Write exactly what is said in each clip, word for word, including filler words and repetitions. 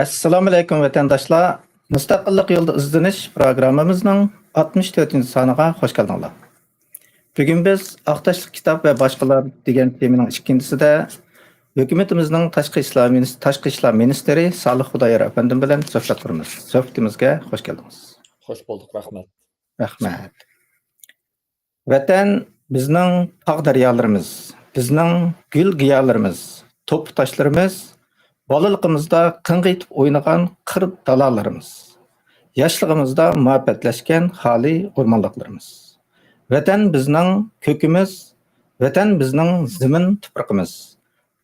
ئەسسالامۇئەلەيكۇم، ۋەتەنداشلار! مۇستەقىللىق يولىدا ئىزدىنىش پروگراممىمىزنىڭ ئاتمىش تۆتىنچى سانىغا خوش كەلدىڭلار. بۈگۈن بىز ئاق تاشلىق كىتاب ۋە باشقىلار دېگەن تېمىنىڭ ئىككىنچىسىدە ھۆكۈمىتىمىزنىڭ تاشقى ئىشلار مىنىس-، تاشقى ئىشلار مىنىستىرى سالىھ خۇدايار ئەپەندىم بىلەن سۆھبەت قۇرىمىز. سۆھبىتىمىزگە خوش كەلدىڭىز. خوش بولدۇق، رەھمەت. رەھمەت. ۋەتەن بىزنىڭ تاغ-دەريالىرىمىز، بىزنىڭ گۈل-گىيالىرىمىز، توپا-تاشلىرىمىز، بالىلىقىمىزدا قىڭغىيتىپ ئوينىغان قىر دالالىرىمىز، ياشلىقىمىزدا مۇھەببەتلەشكەن خالىي ئورمانلىقلىرىمىز. ۋەتەن بىزنىڭ كۆكىمىز، ۋەتەن بىزنىڭ زېمىن تۇپرىقىمىز،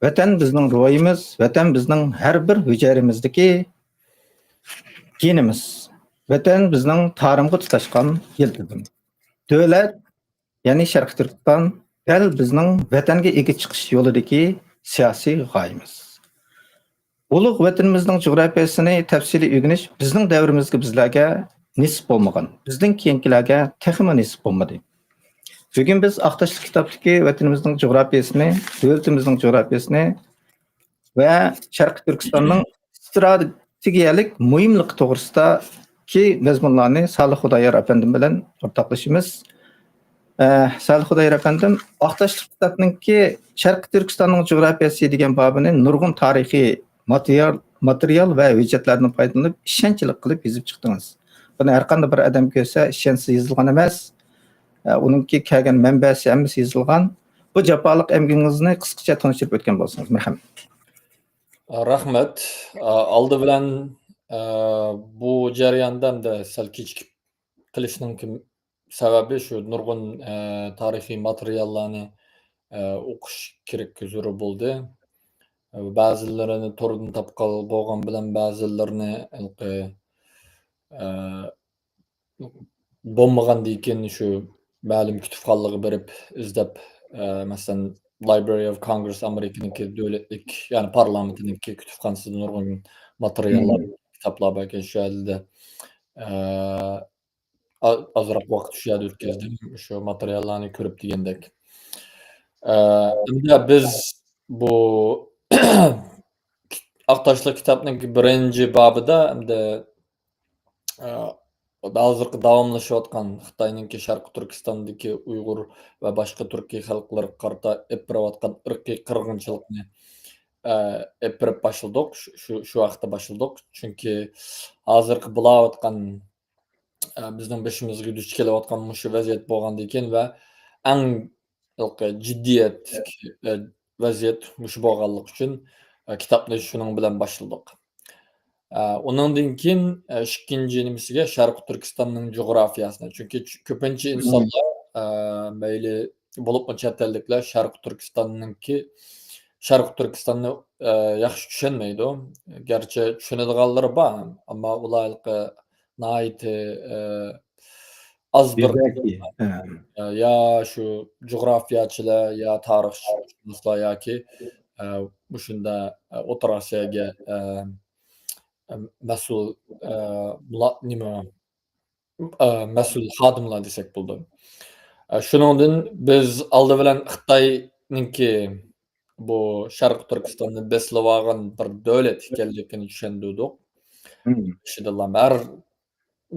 ۋەتەن بىزنىڭ روھىمىز، ۋەتەن بىزنىڭ ھەر بىر ھۈجەيرىمىزدىكى گېنىمىز، ۋەتەن بىزنىڭ تارىمغا تۇتاشقان يىلتىزىمىز. دۆلەت، يەنى شەرقىي تۈركىستان، دەل بىزنىڭ ۋەتەنگە ئىگە چىقىش يولىدىكى سىياسىي غايىمىز. ئۇلۇغ ۋەتىنىمىزنىڭ جۇغراپىيەسىنى تەپسىلىي ئۆگىنىش بىزنىڭ دەۋرىمىزگە بىزلەرگە نېسىپ بولمىغان، بىزدىن كېيىنكىلەرگە تېخىمۇ نېسىپ بولمىدى. بۈگۈن بىز ئاق تاشلىق كىتابتىكى ۋەتىنىمىزنىڭ جۇغراپىيەسىنى، دۆلىتىمىزنىڭ جۇغراپىيەسىنى ۋە شەرقىي تۈركىستاننىڭ ئىستراتېگىيەلىك مۇھىملىقى توغرىسىدىكى مەزمۇنلارنى سالىھ خۇدايار ئەپەندىم بىلەن ئورتاقلىشىمىز. ئە، سالىھ خۇدايار ئەپەندىم، ئاق تاشلىق كىتابنىڭكى شەرقىي تۈركىستاننىڭ جۇغراپىيەسى دېگەن بابىنى نۇرغۇن تارىخىي ماتېرىيال، ماتېرىيال ۋە ھۆججەتلەردىن پايدىلىنىپ ئىشەنچلىك قىلىپ يېزىپ چىقتىڭىز. بۇنى ھەر قانداق بىر ئادەم كۆرسە ئىشەنسە يېزىلغان ئەمەس. ئە، ئۇنىڭكى كەلگەن مەنبەسى ھەممىسى يېزىلغان. بۇ جاپالىق ئەمگىكىڭىزنى قىسقىچە تونۇشتۇرۇپ ئۆتكەن بولسىڭىز. مەرھەمەت. رەھمەت. ئالدى بىلەن، بۇ جەرياندا ئەمدى سەل كېچىكىپ قېلىشنىڭ سەۋەبى شۇ نۇرغۇن، تارىخىي ماتېرىياللارنى، ئوقۇش كېرەك، زۆرۈر بولدى. بەزىلىرىنى توردىن تاپقىلى بولغان بىلەن بەزىلىرىنى ھېلىقى، بولمىغاندىن كېيىن شۇ مەلۇم كۇتۇپخانىلارغا بېرىپ ئىزدەپ، ئە، مەسىلەن، Library of Congress ئامېرىكىنىڭكى دۆلەتلىك، يەنى پارلامېنتىنىڭكى كۇتۇپخانىسىدا نۇرغۇن ماتېرىياللار، كىتابلار باركەن، شۇ يەردە، ئە، ئا-، ئازراق ۋاقىت شۇ يەردە ئۆتكۈزدۈم، شۇ ماتېرىياللارنى كۆرۈپ دېگەندەك. ئە، ئەمدى بىز بۇ ئاق تاشلىق كىتابنىڭ بىرىنچى بابىدا ئەمدى ئە، ھازىرقى داۋاملىشىۋاتقان خىتاينىڭكى شەرقىي تۈركىستاندىكى ئۇيغۇر ۋە باشقا تۈركىي خەلقلەرگە قارىتا ئېلىپ بېرىۋاتقان ئىرقىي قىرغىنچىلىقنى، ئە، ئېلىپ بېرىپ باشلىدۇق. شۇ، شۇ، شۇ ھەقتە باشلىدۇق. چۈنكى ھازىرقى بولۇۋاتقان، ئە، بىزنىڭ بېشىمىزغا دۇچ كېلىۋاتقان مۇشۇ ۋەزىيەت بولغاندىن كېيىن ۋە ئەڭ ھېلىقى جىددىيەتلىك، ئە، ۋەزىيەت مۇشۇ بولغانلىقى ئۈچۈن، ئە، كىتابنى شۇنىڭ بىلەن باشلىدۇق. ئە، ئۇنىڭدىن كېيىن، ئە، ئىككىنچى نېمىسىگە شەرقىي تۈركىستاننىڭ جۇغراپىيەسىنى. چۈنكى چ-، كۆپىنچە ئىنسانلار، ئە، مەيلى بولۇپمۇ چەت ئەللىكلەر شەرقىي تۈركىستاننىڭكى، شەرقىي تۈركىستاننى، ئە، ياخشى چۈشەنمەيدۇ. گەرچە چۈشىنىدىغانلىرى بار، ئەمما ئۇلار ھېلىقى ناھايىتى، ئە، ئاز بىر، يا، يا شۇ جۇغراپىيەچىلەر، يا تارىخشۇناسلار ياكى، ئە، مۇشۇنداق، ئە، ئوتتۇرا ئاسىياگە، ئە، ئە، مەسئۇل، ئە، مۇلا-، نېمە، ئە، مەسئۇل خادىملار دېسەك بولىدۇ. ئە، شۇنىڭدىن بىز ئالدى بىلەن خىتاينىڭكى بۇ شەرقىي تۈركىستاننى بېسىۋالغان بىر دۆلەت ئىكەنلىكىنى چۈشەندۈردۇق. بېشىدىنلا ھەر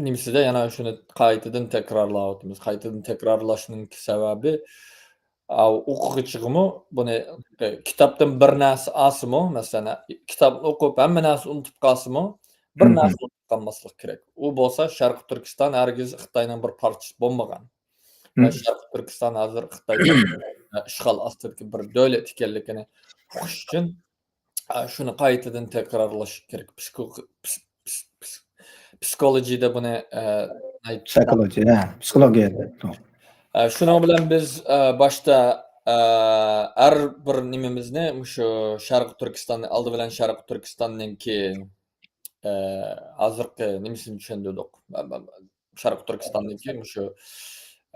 نېمىسىدە يەنە شۇنى قايتىدىن تەكرارلاۋاتىمىز. قايتىدىن تەكرارلاشنىڭ سەۋەبى، ئا، ئوقۇغۇچىغىمۇ بۇنى، ئە، كىتابتىن بىر نەرسە ئالسىمۇ، مەسىلەن، كىتابنى ئوقۇپ ھەممە نەرسە ئۇنتۇپ قالسىمۇ، بىر نەرسە ئۇنتۇپ قالماسلىق كېرەك. ئۇ بولسا شەرقىي تۈركىستان ھەرگىز خىتاينىڭ بىر پارچىسى بولمىغان. ۋە شەرقىي تۈركىستان ھازىر خىتاي ئىشغال ئاستىدىكى بىر دۆلەت ئىكەنلىكىنى ئۇقۇش ئۈچۈن، ئە، شۇنى قايتىدىن تەكرارلاش كېرەك. پسىخو-، پس-، پس-، پس-، پسىخولوگىيەدە بۇنى، ئە، پسىخولوگىيە، ھە، پسىخولوگىيەدە. ئە، شۇنىڭ بىلەن بىز، ئە، باشتا، ئە، ھەر بىر نېمىمىزنى مۇشۇ شەرقىي تۈركىستاننى، ئالدى بىلەن شەرقىي تۈركىستاننىڭكى، ئە، ھازىرقى نېمىسىنى چۈشەندۈردۇق. شەرقىي تۈركىستاندىكى مۇشۇ،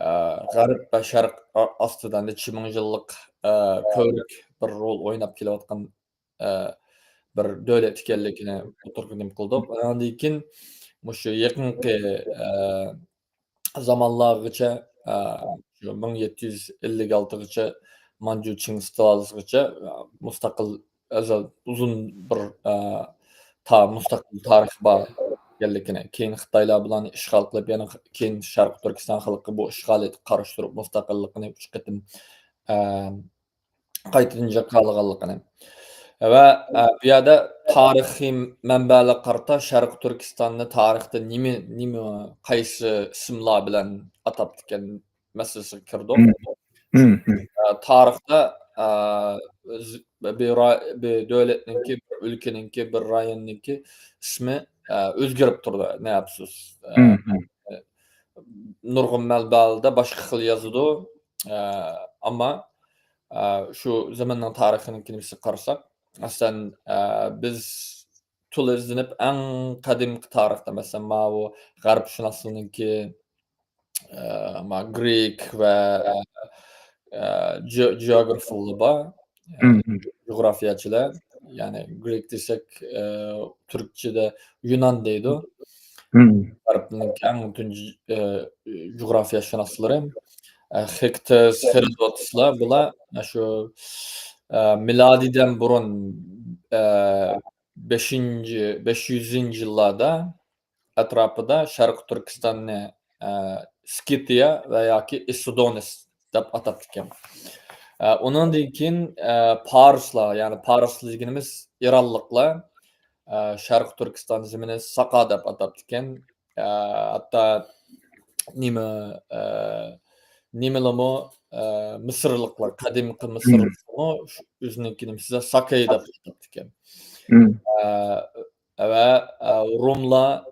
ئە، غەرب ۋە شەرق ئا-، ئاستىدا نەچچە مىڭ يىللىق، ئە، كۆۋرۈك بىر رول ئويناپ كېلىۋاتقان، ئە، بىر دۆلەت ئىكەنلىكىنى ئوتتۇرىغا نېمە قىلدۇق. ئاندىن كېيىن مۇشۇ يېقىنقى، ئە، زامانلارغىچە، ئە، شۇ مىڭ يەتتە يۈز ئەللىك ئالتىغىچە مانجۇ چىڭ سۇلالىسىغىچە، ئە، مۇستەقىل ئەزەل ئۇزۇن بىر، ئە، تا-، مۇستەقىل تارىخى بار ئىكەنلىكىنى، كېيىن خىتايلار بۇلارنى ئىشغال قىلىپ، يەنە خ-، كېيىن شەرقىي تۈركىستان خەلقى بۇ ئىشغالىيەتكە قارشى تۇرۇپ، مۇستەقىللىقىنى ئۈچ قېتىم، ئە، قايتىدىن جاكارلىغانلىقىنى ۋە، ئە، بۇ يەردە تارىخىي مەنبەلەرگە قارىتا شەرقىي تۈركىستاننى تارىختا نېمە، نېمە، قايسى ئىسىملار بىلەن ئاتاپتىكەن مەسىلىسىگە كىردۇق. مم. مم، مم. ئە، تارىختا، ئە، ئۆز-، بىر را-، بىر دۆلەتنىڭكى، بىر ئۆلكىنىڭكى، بىر رايوننىڭكى ئىسمى، ئە، ئۆزگىرىپ تۇرىدۇ، نە ئەپسۇس. ئە، مم، مم. ئە، نۇرغۇن مەنبەلەردە باشقا خىل يازىدۇ. ئە، ئەمما، ئە، شۇ زېمىننىڭ تارىخىنىڭكىنى بىز قارىساق، مەسىلەن، ئە، بىز تولا ئىزدىنىپ، ئەڭ قەدىمكى تارىختا، مەسىلەن، ماۋۇ غەربشۇناسلارنىڭكى، ئە، ما-، گرېك ۋە، ئە، جېئو-، جېئوگرافلار بار، ئە، مم، مم. جۇغراپىيەچىلەر. يەنى گرېك دېسەك، ئە، تۈركچىدە يۇنان دەيدۇ. مم. غەربنىڭ ئەڭ تۇنجى، ئە، جۇغراپىيەشۇناسلىرى. ئە، خېكتىس، خېرودوتسلار، بۇلار شۇ، ئە، مىلادىدىن بۇرۇن، ئە، بەشىنچى، بەش يۈزىنچى يىللاردا ئەتراپىدا شەرقىي تۈركىستاننى، ئە، سكىتىيە ۋە ياكى ئىسسىدونىس دەپ ئاتاپتىكەن. ئە، ئۇنىڭدىن كېيىن، ئە، پارسلار، يەنى پارس دېگىنىمىز ئىرانلىقلار، ئە، شەرقىي تۈركىستان زېمىنى ساقا دەپ ئاتاپتىكەن. ئە، ھەتتا نېمە، ئە، نېمىلىمۇ، ئە، مىسىرلىقلار، قەدىمكى مىسىرلىقمۇ شۇ ئۆزىنىڭكى نېمىسىدە ساكەي دەپ ئاتاپتىكەن. مم. ئە، ۋە، ئە، روملار،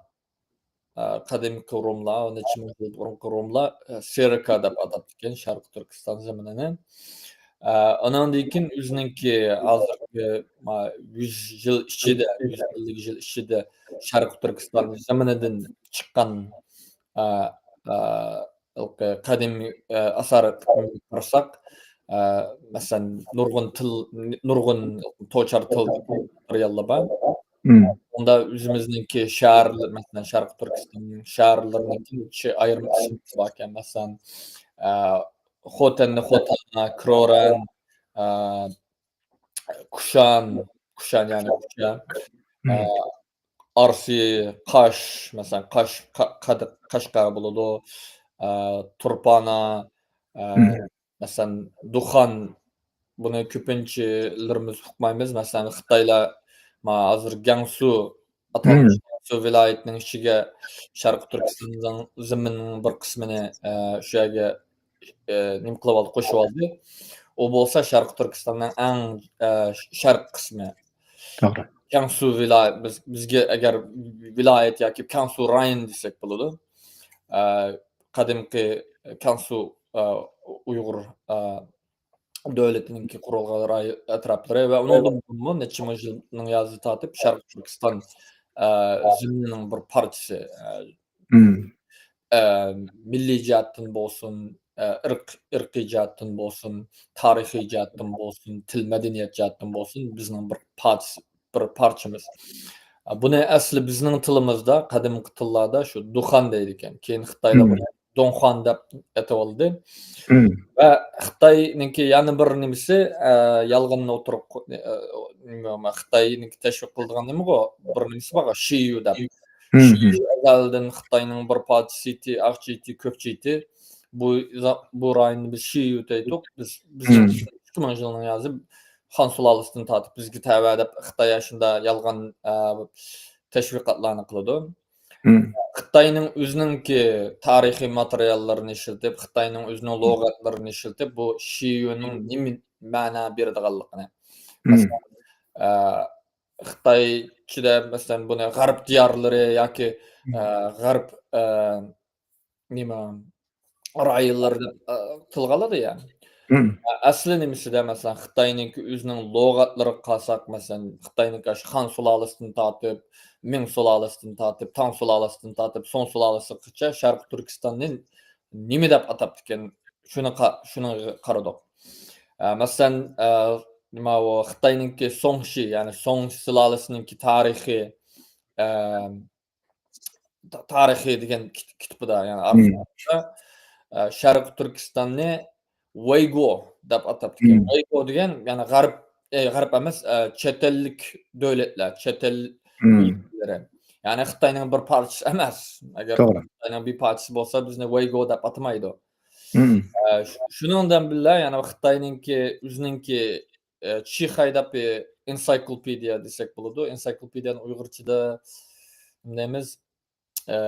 ئە، قەدىمكى روملار، نەچچە مىڭ يىل بۇرۇنقى روملار، ئە، سېرىكا دەپ ئاتاپتىكەن شەرقىي تۈركىستان زېمىنىنى. ئە، ئانىڭدىن كېيىن ئۆزىنىڭكى ھازىرقى، ما، يۈز يىل ئىچىدە، يۈز ئەللىك يىل ئىچىدە شەرقىي تۈركىستان زېمىنىدىن چىققان، ئە، ئە، قەدىمىي، ئە، ئاسارەتلەرگە قارىساق، ئە، مەسىلەن، نۇرغۇن تىل، نۇرغۇن توچار تىل ماتېرىياللار بار. مم. ئۇندا ئۆزىمىزنىڭكى شەھەرلەر، مەسىلەن، شەرقىي تۈركىستاننىڭ شەھەرلىرىنىڭكى ئايرىم ئىسىملىرى باركەن. مەسىلەن، ئە، خوتەننى خوتەنە، كروران، ئە، كۇشان، كۇشان، يەنى كۇشان، مم. ئە، ئارسى، قاش، مەسىلەن، قاش، قا-، قاد-، قەشقەر بولىدۇ، ئە، تۇرپانا، ئە، مم. مەسىلەن، دۇخان، بۇنى كۆپىنچىلىرىمىز ئۇقمايمىز. مەسىلەن، خىتايلار، ما، ھازىر گەڭسۇ ئاتالمىش، مم. گەڭسۇ ۋىلايىتىنىڭ ئىچىگە شەرقىي تۈركىستاننىڭ زېمىنىنىڭ بىر قىسمىنى، ئە، شۇ يەرگە، ئە، نېمە قىلىۋالدى، قوشۇۋالدى. ئۇ بولسا شەرقىي تۈركىستاننىڭ ئەڭ، ئە، شەرق قىسمى. توغرا. گەڭسۇ ۋىلايەت، بىز، بىزگە ئەگەر ۋىلايەت ياكى كەڭسۇ رايون دېسەك بولىدۇ. ئە، قەدىمكى كەڭسۇ، ئە، ئۇيغۇر، ئە، دۆلىتىنىڭكى قۇرۇلغان راي-، ئەتراپلىرى ۋە ئۇنىڭدىن بۇرۇنمۇ نەچچە مىڭ يىلنىڭ يازى تارتىپ شەرقىي تۈركىستان، ئە، زېمىنىنىڭ بىر پارچىسى، ئە، مم. ئە، مىللىي جەھەتتىن بولسۇن، ئە، ئىرق-، ئىرقىي جەھەتتىن بولسۇن، تارىخىي جەھەتتىن بولسۇن، تىل مەدەنىيەت جەھەتتىن بولسۇن، بىزنىڭ بىر پارچىسى، بىر پارچىمىز. ئە، بۇنى ئەسلى بىزنىڭ تىلىمىزدا، قەدىمكى تىللاردا شۇ دۇخان دەيدىكەن. كېيىن خىتايلار مم. بۇنى دۇڭخۇەن دەپ ئېتىۋالدى. مم. ۋە خىتاينىڭكى يەنە بىر نېمىسى، ئە، يالغاننى ئوتتۇرىغا قو-، ئە، نېمە، خىتاينىڭكى تەشۋىق قىلىدىغان نېمىغۇ؟ بىر نېمىسى بارغۇ، شىيۇ دەپ. مم. شىيۇ ئەزەلدىن خىتاينىڭ بىر پارچىسى ئىدى، ئاقچى ئىدى، كۆكچى ئىدى. بۇ زا-، بۇ رايوننى بىز شىيۇ دەيتتۇق. بىز، بىز مم. ئىككى مىڭ يىلنىڭ يازى خان سۇلالىسىدىن تارتىپ بىزگە تەۋە دەپ خىتاي شۇنداق يالغان، ئە، تەشۋىقاتلارنى قىلىدۇ. مم. خىتاينىڭ ئۆزىنىڭكى تارىخىي ماتېرىياللىرىنى ئىشلىتىپ، خىتاينىڭ ئۆزىنىڭ لۇغەتلىرىنى ئىشلىتىپ، بۇ شىيۇنىڭ نېمە مەنە بېرىدىغانلىقىنى. مم. مەسىلەن، ئە، خىتايچىدە، مەسىلەن، بۇنى غەرب دىيارلىرى ياكى، مم. ئە، غەرب، ئە، نېمە، رايونلىرى دەپ، ئە، تىلغا ئالىدۇ يا. مم. ئە، ئەسلى نېمىسىدە، مەسىلەن، خىتاينىڭكى ئۆزىنىڭ لۇغەتلىرىگە قارىساق، مەسىلەن، خىتاينىڭكى ئاشۇ خان سۇلالىسىدىن تارتىپ، مىڭ سۇلالىسىدىن تارتىپ، تاڭ سۇلالىسىدىن تارتىپ، سۇڭ سۇلالىسىغىچە شەرقىي تۈركىستاننى نېمە دەپ ئاتاپتىكەن؟ شۇنى قا-، شۇنىڭغا قارىدۇق. ئە، مەسىلەن، ئە، ماۋۇ خىتاينىڭكى سۇڭشى، يەنى سۇڭ سۇلالىسىنىڭكى تارىخى، ئە، تا-، تارىخى دېگەن كىت-، كىتابىدا، يەنى مم. ئارخىپتا، ئە، شەرقىي تۈركىستاننى ۋەيگو دەپ ئاتاپتىكەن. مم. ۋەيگو دېگەن، يەنى غەرب، ئە، غەرب ئەمەس، ئە، چەت ئەللىك دۆلەتلەر، چەت ئەل، مم. يەنى خىتاينىڭ بىر پارچىسى ئەمەس. ئەگەر توغرا. خىتاينىڭ بىر پارچىسى بولسا، بىزنى ۋەيگو دەپ ئاتىمايدۇ. مم. ئە، شۇ-، شۇنىڭ بىلەن بىللە، يەنى خىتاينىڭكى ئۆزىنىڭكى، ئە، چىخاي دەپ بىر ئېنسايكلوپېدىيە دېسەك بولىدۇ. ئېنسايكلوپېدىيەنى ئۇيغۇرچىدا نېمە دەيمىز؟ ئە،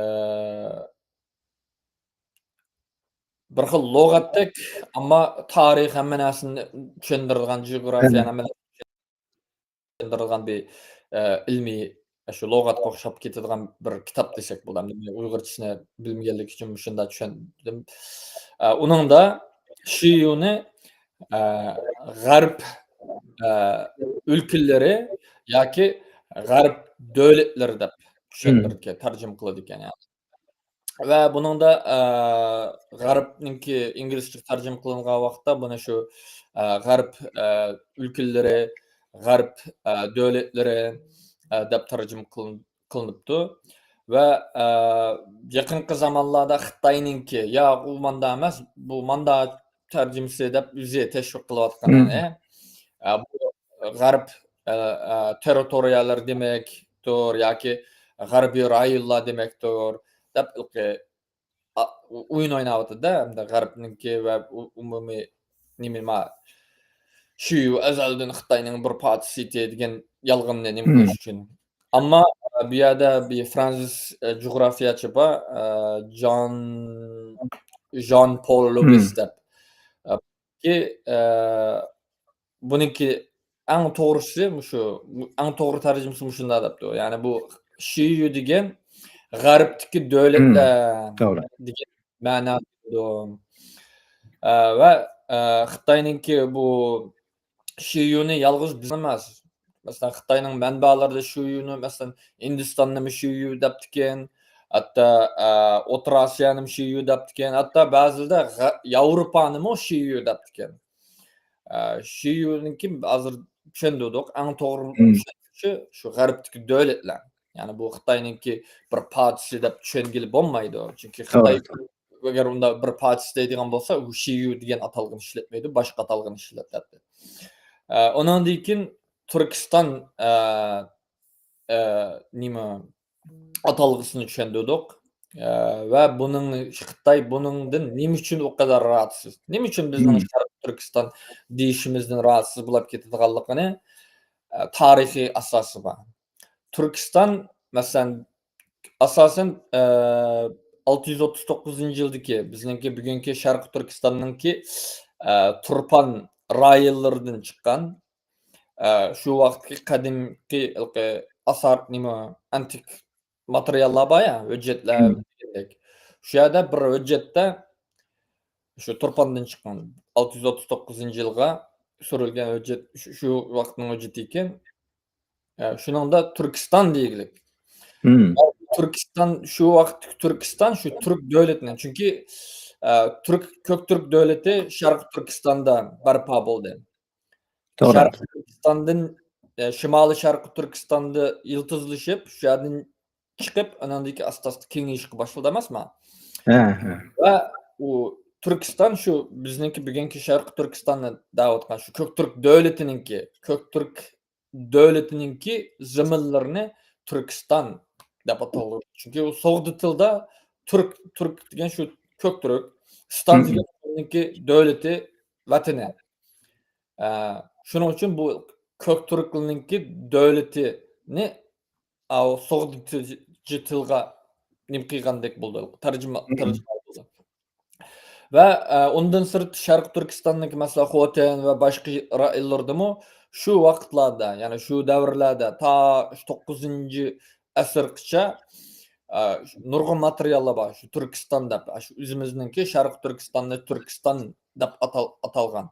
بىر خىل لۇغەتتەك، ئەمما تارىخ، ھەممە نەرسىنى چۈشەندۈرىدىغان، جۇغراپىيەنى، ھەممە نەرسىنى چۈشەندۈرىدىغان بىر، ئە، ئىلمىي، شۇ لۇغەتكە ئوخشاپ كېتىدىغان بىر كىتاب دېسەك بولىدۇ. ئەمدى مەن ئۇيغۇرچىسىنى بىلمىگەنلىكى ئۈچۈن مۇشۇنداق چۈشەندۈم. ئە، ئۇنىڭدا شىيۇنى، ئە، غەرب، ئە، ئۆلكىلىرى ياكى غەرب دۆلەتلىرى دەپ چۈشەندۈرىدىكەن، تەرجىمە قىلىدىكەن. ۋە بۇنىڭدا، ئە، غەربنىڭكى ئىنگلىزچە تەرجىمە قىلىنغان ۋاقىتتا بۇنى شۇ، ئە، غەرب، ئە، ئۆلكىلىرى، غەرب، ئە، دۆلەتلىرى، ئە، دەپ تەرجىمە قىلىن-، قىلىنىپتۇ. ۋە، ئە، يېقىنقى زامانلاردا خىتاينىڭكى، ياق، ئۇ ماندا ئەمەس، بۇ ماندا تەرجىمىسى دەپ ئۆزى تەشۋىق قىلىۋاتقان، يەنى، ئە، بۇ غەرب، ئە، ئە، تېررىتورىيەلىرى دېمەكتۇر ياكى غەربىي رايونلار دېمەكتۇر دەپ، ئا، ئويۇن ئويناۋاتىدۇ-دە، ئەمدى غەربنىڭكى ۋە ئۇ-، ئومۇمىي نېمە، ما، شىيۇ ئەزەلدىن خىتاينىڭ بىر پارچىسى دېگەن يالغاننى نېمە قىلىش ئۈچۈن. ئەمما، ئە، بۇ يەردە بىر فرانسىز، ئە، جۇغراپىيەچى بار، ئە، جان، ژان پول لوبىس دەپ. ئە، كى، ئە، بۇنىڭكى ئەڭ توغرىسى مۇشۇ، ئەڭ توغرا تەرجىمىسى مۇشۇنداق دەپتۇ. يەنى بۇ شىيۇ دېگەن غەربتىكى دۆلەتلەر دېگەن مەنە بېرىدۇ. ئە، ۋە، ئە، خىتاينىڭكى بۇ شىيۇنى يالغۇز بىز ئەمەس. مەسىلەن، خىتاينىڭ مەنبەلىرىدە شىيۇنى، مەسىلەن، ھىندىستاننىمۇ شىيۇ دەپتىكەن، ھەتتا، ئە، ئوتتۇرا ئاسىيانىمۇ شىيۇ دەپتىكەن، ھەتتا بەزىدە غە-، ياۋروپانىمۇ شىيۇ دەپتىكەن. ئە، شىيۇنىڭكى ھازىر چۈشەندۈردۇق. ئەڭ توغرا چۈشەندۈرۈشى شۇ غەربتىكى دۆلەتلەر. يەنى بۇ خىتاينىڭكى بىر پارچىسى دەپ چۈشەنگىلى بولمايدۇ. چۈنكى خىتاي ئەگەر ئۇنداق بىر پارچىسى دەيدىغان بولسا، ئۇ شىيۇ دېگەن ئاتالغۇنى ئىشلەتمەيدۇ، باشقا ئاتالغۇنى ئىشلىتەتتى. ئە، ئۇنىڭدىن كېيىن تۈركىستان، ئە، ئە، نېمە، ئاتالغۇسىنى چۈشەندۈردۇق. ئە، ۋە بۇنىڭ، خىتاي بۇنىڭدىن نېمە ئۈچۈن ئۇ قەدەر راھەتسىز؟ نېمە ئۈچۈن بىزنىڭ شەرقىي تۈركىستان دېيىشىمىزدىن راھەتسىز بولۇپ كېتىدىغانلىقىنى، ئە، تارىخىي ئاساسى بار. تۈركىستان، مەسىلەن، ئاساسەن، ئە، ئالتە يۈز ئوتتۇز توققۇزىنچى يىلدىكى بىزنىڭكى بۈگۈنكى شەرقىي تۈركىستاننىڭكى، ئە، تۇرپان رايونلىرىدىن چىققان، ئە، شۇ ۋاقىتتىكى قەدىمكى ھېلىقى ئاسار، نېمە، ئەنتىك ماتېرىياللار بار يا، ھۆججەتلەر دېگەندەك. شۇ يەردە بىر ھۆججەتتە شۇ تۇرپاندىن چىققان، ئالتە يۈز ئوتتۇز توققۇزىنچى يىلغا سۈرۈلگەن ھۆججەت، شۇ، شۇ ۋاقىتنىڭ ھۆججىتى ئىكەن. ئە، شۇنىڭدا تۈركىستان دېگۈلۈك. تۈركىستان، شۇ ۋاقىتتىكى تۈركىستان شۇ تۈرك دۆلىتىنىڭ، چۈنكى، ئە، تۈرك، كۆك تۈرك دۆلىتى شەرقىي تۈركىستاندا بەرپا بولدى. توغرا. شەرقىي تۈركىستاندىن، ئە، شىمالىي شەرقىي تۈركىستاندا يىلتىزلىشىپ، شۇ يەردىن چىقىپ، ئاناندىن كېيىن ئاستا-ئاستا كېڭىيىشكە باشلىدى ئەمەسما؟ ھە، ھە. ۋە ئۇ تۈركىستان شۇ بىزنىڭكى بۈگۈنكى شەرقىي تۈركىستاننى دەۋاتقان شۇ كۆك تۈرك دۆلىتىنىڭكى، كۆك تۈرك دۆلىتىنىڭكى زېمىنلىرىنى تۈركىستان دەپ ئاتالغان. چۈنكى ئۇ سوغدى تىلدا تۈرك، تۈرك دېگەن شۇ كۆك تۈرك، ستان دېگەن ئۇنىڭكى دۆلىتى، ۋەتىنى. ئە، شۇنىڭ ئۈچۈن بۇ كۆك تۈركلەرنىڭكى دۆلىتىنى، ئاۋۇ سوغدى تىلغا نېمە قىلغاندەك بولدى، تەرجىمە، تەرجىمە قىلدى. ۋە، ئە، ئۇندىن سىرت شەرقىي تۈركىستاننىڭكى، مەسىلەن، خوتەن ۋە باشقا رايونلىرىدىمۇ شۇ ۋاقىتلاردا، يەنى شۇ دەۋرلەردە تا شۇ توققۇزىنچى ئەسىرگىچە، ئە، نۇرغۇن ماتېرىياللار بار. شۇ تۈركىستان دەپ، شۇ ئۆزىمىزنىڭكى شەرقىي تۈركىستاننى تۈركىستان دەپ ئاتال-، ئاتالغان.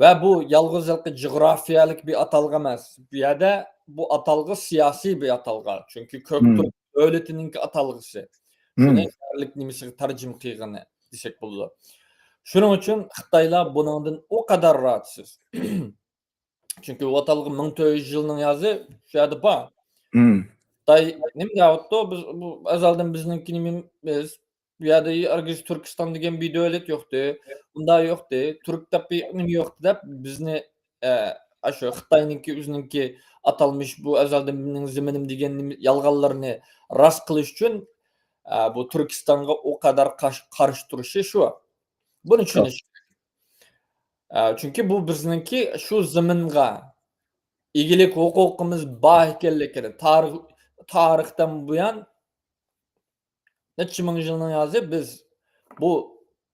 ۋە بۇ يالغۇز ھېلىقى جۇغراپىيەلىك بىر ئاتالغۇ ئەمەس. بۇ يەردە بۇ ئاتالغۇ سىياسىي بىر ئاتالغۇ. چۈنكى كۆك تۈرك دۆلىتىنىڭكى ئاتالغۇسى. شۇنى يەرلىك نېمىسىگە تەرجىمە قىلغىنى دېسەك بولىدۇ. شۇنىڭ ئۈچۈن خىتايلار بۇنىڭدىن ئۇ قەدەر راھەتسىز. چۈنكى ئۇ ئاتالغۇ مىڭ تۆت يۈز يىلنىڭ يازى شۇ يەردە بار. خىتاي نېمە دەۋاتىدۇ؟ بىز، بۇ ئەزەلدىن بىزنىڭكى نېمىمىز، بۇ يەردە ھەرگىز تۈركىستان دېگەن بىر دۆلەت يوقتى، ئۇنداق يوقتى، تۈرك دەپ بىر نېمە يوقتى دەپ بىزنى، ئە، ئاشۇ خىتاينىڭكى ئۆزىنىڭكى ئاتالمىش بۇ ئەزەلدىن مېنىڭ زېمىنىم دېگەن نېمە، يالغانلىرىنى راست قىلىش ئۈچۈن، ئە، بۇ تۈركىستانغا ئۇ قەدەر قارش-، قارشى تۇرۇشى شۇ. بۇنى چۈشىنىش كېرەك. ئە، چۈنكى بۇ بىزنىڭكى شۇ زېمىنغا ئىگىلىك ھوقۇقىمىز بار ئىكەنلىكىنى، تارىخ، تارىختىن بۇيان نەچچە مىڭ يىلنىڭ ھازىر بىز بۇ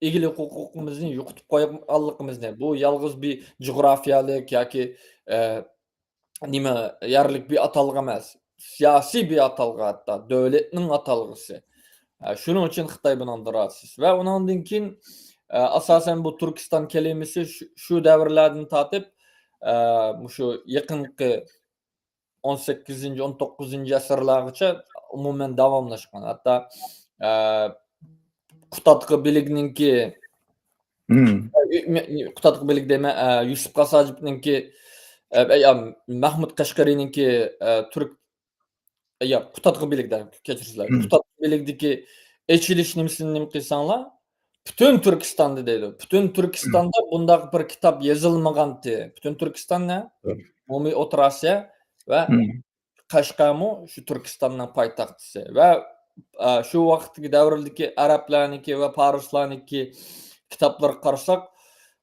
ئىگىلىك ھوقۇقىمىزنى يوقىتىپ قويغانلىقىمىزنى، بۇ يالغۇز بىر جۇغراپىيەلىك ياكى، ئە، نېمە، يەرلىك بىر ئاتالغۇ ئەمەس، سىياسىي ببىر ئاتالغۇ، ھەتتا دۆلەتنىڭ ئاتالغۇسى. ئە، شۇنىڭ ئۈچۈن خىتاي بۇنىڭدىن رازى. ۋە ئۇنىڭدىن كېيىن، ئە، ئاساسەن بۇ تۈركىستان كەلىمىسى شۇ، شۇ دەۋرلەردىن تارتىپ، ئە، مۇشۇ يېقىنقى ئون سەككىزىنچى، ئون توققۇزىنچى ئەسىرلەرگىچە ئومۇمەن داۋاملاشقان. ھەتتا، ئە، قۇتادغۇ بىلىگنىڭكى، قۇتادغۇ بىلىگ دەيمەن، ئە، يۈسۈپ قاساجىپنىڭكى، ئە، ئە، مەھمۇد قەشقەرىنىڭكى، ئە، تۈرك، ياق، قۇتادغۇ بىلىگ دە، كەچۈرسىلەر. قۇتادغۇ بىلىگدىكى ئېچىلىش نېمىسىنى نېمە قىلساڭلار، پۈتۈن تۈركىستاندا دەيدۇ. پۈتۈن تۈركىستاندا بۇنداق بىر كىتاب يېزىلمىغانتى. پۈتۈن تۈركىستان نە؟ ئومۇمىي ئوتتۇرا ئاسىيا ۋە قەشقەرمۇ شۇ تۈركىستاننىڭ پايتەختىسى. ۋە، ئە، شۇ ۋاقىتتىكى دەۋردىكى ئەرەبلەرنىڭكى ۋە پارسلارنىڭكى كىتابلىرىغا قارىساق،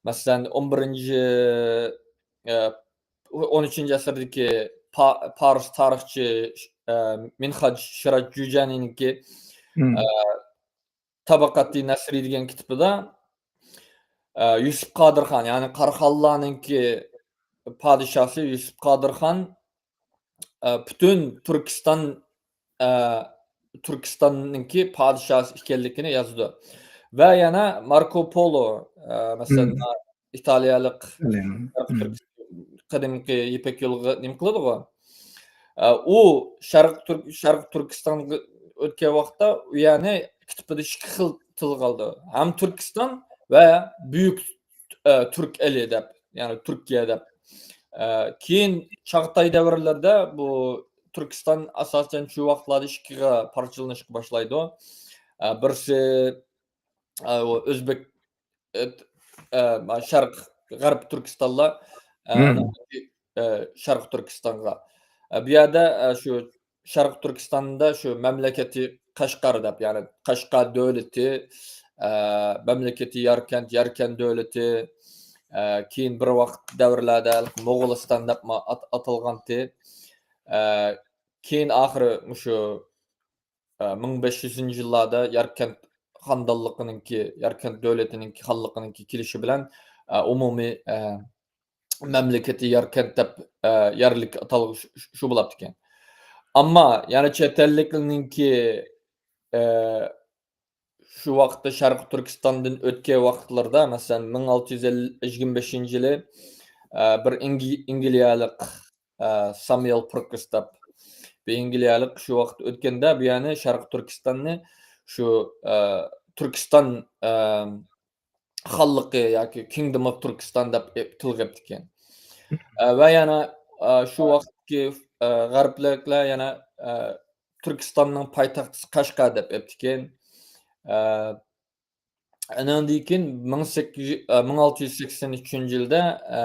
مەسىلەن، ئون بىرىنچى، ئە، ئون ئۈچىنچى ئەسىردىكى پا-، پارس تارىخچى، ئە، مىنھاج شىراج جۈجەنىنىڭكى، ئە، تاباقاتى نەسرى دېگەن كىتابىدا، ئە، يۈسۈپ قادىرخان، يەنى قاراخانلارنىڭكى پادىشاسى يۈسۈپ قادىرخان، ئە، پۈتۈن تۈركىستان، ئە، تۈركىستاننىڭكى پادىشاسى ئىكەنلىكىنى يازىدۇ. ۋە يەنە ماركو پولو، ئە، مەسىلەن، ئىتالىيەلىك قەدىمكى يىپەك يولىغا نېمە قىلىدىغۇ؟ ئە، ئۇ شەرق تۈرك-، شەرق تۈركىستانغا ئۆتكەن ۋاقىتتا ئۇ يەرنى كىتابىدا ئىككى خىل تىلغا ئالدى. ھەم تۈركىستان ۋە بۈيۈك، ئە، تۈرك ئېلى دەپ، يەنى تۈركىيە دەپ. ئە، كېيىن چاغتاي دەۋرلىرىدە بۇ تۈركىستان ئاساسەن شۇ ۋاقىتلاردا ئىككىگە پارچىلىنىشقا باشلايدۇ. ئە، بىرسى، ئە، ئۇ ئۆزبېك، ئە، ئە، شەرق، غەرب تۈركىستانلار، ئە، ئە، شەرق تۈركىستانغا. ئە، بۇ يەردە، ئە، شۇ شەرق تۈركىستاندا شۇ مەملىكىتى قەشقەر دەپ، يەنى قەشقەر دۆلىتى، ئە، مەملىكىتى ياركەنت، ياركەنت دۆلىتى، ئە، كېيىن بىر ۋاقىت دەۋرلەردە موغۇلىستان دەپمۇ ئات-، ئاتالغانتى. ئە، كېيىن ئاخىرى مۇشۇ، ئە، مىڭ بەش يۈزىنچى يىللاردا ياركەنت خاندانلىقىنىڭكى، ياركەنت دۆلىتىنىڭكى، خانلىقىنىڭكى كېلىشى بىلەن، ئە، ئومۇمىي، ئە، مەملىكىتى ياركەنت دەپ، ئە، يەرلىك ئاتالغۇ شۇ، شۇ، شۇ بولاپتىكەن. ئەمما يەنە چەت ئەللىكلەرنىڭكى، ئە، شۇ ۋاقىتتا شەرقىي تۈركىستاندىن ئۆتكەن ۋاقىتلىرىدا، مەسىلەن، مىڭ ئالتە يۈز يىگىرمە بەشىنچى يىلى، ئە، بىر ئىنگلىيەلىك، ئە، سامۇئېل پىركىس دەپ بىر ئىنگلىيەلىك شۇ ۋاقىت ئۆتكەندە، بۇ يەرنى شەرقىي تۈركىستاننى شۇ، ئە، تۈركىستان، ئە، خانلىقى ياكى Kingdom of Turkistan دەپ ئېپ-، تىلغا ئېپتىكەن. ئە، ۋە يەنە، ئە، شۇ ۋاقىتتىكى، ئە، غەربلىكلەر يەنە، ئە، تۈركىستاننىڭ پايتەختىسى قەشقەر دەپ ئېپتىكەن. ئە، ئانىڭدىن كېيىن مىڭ سەككىز يۈز، ئە، مىڭ ئالتە يۈز سەكسەن ئۈچىنچى يىلدا، ئە،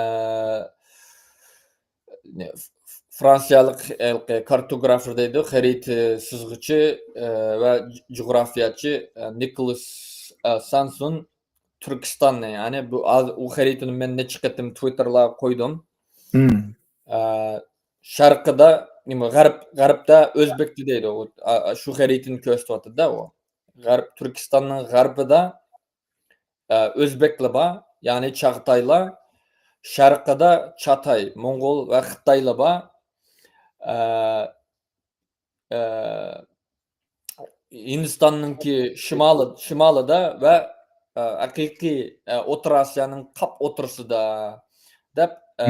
نە-، فرانسىيەلىك ھېلىقى كارتوگرافېر دەيدۇ، خەرىتە سىزغۇچى، ئە، ۋە جۇغراپىيەچى، ئە، نىكولاس، ئە، سانسون تۈركىستاننى، يەنى بۇ ھازىر ئۇ خەرىتىنى مەن نەچچە قېتىم تىۋىتتېرلارغا قويدۇم. ئە، شەرقىدە، نېمە، غەرب، غەربتە ئۆزبېكتى دەيدۇ. ئۇ، ئا، ئا، شۇ خەرىتىنى كۆرسىتىۋاتىدۇ-دە ئۇ. غەرب، تۈركىستاننىڭ غەربىدە، ئە، ئۆزبېكلەر بار، يەنى چاغتايلار. شەرقىدە چاتاي، موڭغۇل ۋە خىتايلار بار. ئە، ئە، ھىندىستاننىڭكى شىمالى، شىمالىدا ۋە، ئە، ھەقىقىي، ئە، ئوتتۇرا ئاسىيانىڭ قاپ ئوتتۇرىسىدا دەپ، ئە،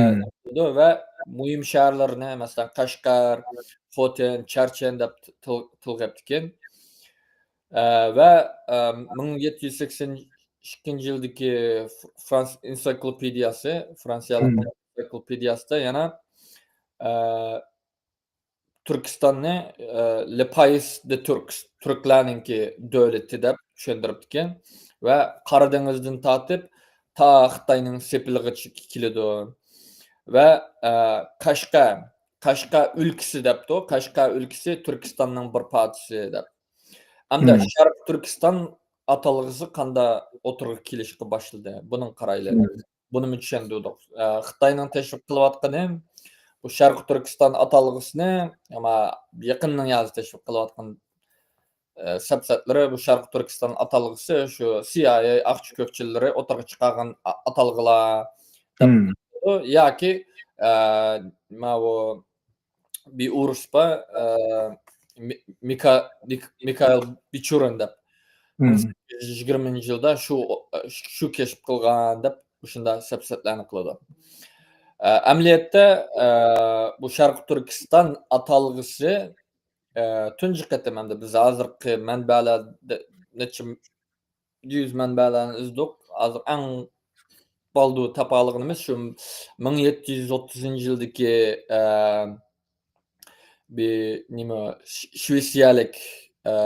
دەيدۇ ۋە مۇھىم شەھەرلىرىنى، مەسىلەن، قەشقەر، خوتەن، چەرچەن دەپ تىل-، تىلغا ئېپتىكەن. ئە، ۋە، ئە، مىڭ يەتتە يۈز سەكسەن ئىككىنچى يىلدىكى ف-، فرانس ئېنسىكلوپېدىيەسى، فرانسىيەلىك ئېنسىكلوپېدىيەسىدە يەنە، ئە، تۈركىستاننى، ئە، لە پايس دە تۈركس، تۈركلەرنىڭكى دۆلىتى دەپ چۈشەندۈرۈپتىكەن. ۋە قارا دېڭىزدىن تارتىپ تا خىتاينىڭ سېپىلىغىچە كېلىدۇ. ۋە، ئە، قەشقەر، قەشقەر ئۆلكىسى دەپتۇ. قەشقەر ئۆلكىسى تۈركىستاننىڭ بىر پارچىسى دەپ. ئەمدى شەرقىي تۈركىستان ئاتالغۇسى قاندا ئوتتۇرىغا كېلىشكە باشلىدى؟ بۇنىڭ قارايلى. بۇنىمۇ چۈشەندۈردۇق. ئە، خىتاينىڭ تەشۋىق قىلىۋاتقىنى بۇ شەرقىي تۈركىستان ئاتالغۇسىنى، ئەمما يېقىندىن يازى تەشۋىق قىلىۋاتقان، ئە، سەپسەتلىرى بۇ شەرقىي تۈركىستان ئاتالغۇسى شۇ سىيائىي ئاقچى كۆكچىلىرى ئوتتۇرىغا چىقارغان ئا-، ئاتالغىلار دەپ ياكى، ئە، ماۋۇ بىر ئورۇس بار، ئە، مىكا-، مىك-، مىكائىل بىچۇرىن دەپ. مىڭ سەككىز يۈز يىگىرمىنچى يىلدا شۇ، شۇ كەشىپ قىلغان دەپ مۇشۇنداق سەپسەتلەرنى قىلىدۇ. ئە، ئەمەلىيەتتە، ئە، بۇ شەرقىي تۈركىستان ئاتالغۇسى، ئە، تۇنجى قېتىم ئەمدى بىز ھازىرقى مەنبەلەردە نەچچە يۈز مەنبەلەرنى ئىزدۇق. ھازىر ئەڭ بالدۇر تاپالىغىنىمىز شۇ مىڭ يەتتە يۈز ئوتتۇزىنچى يىلدىكى، ئە، بىر نېمە، ش-، شۋېتسىيەلىك، ئە،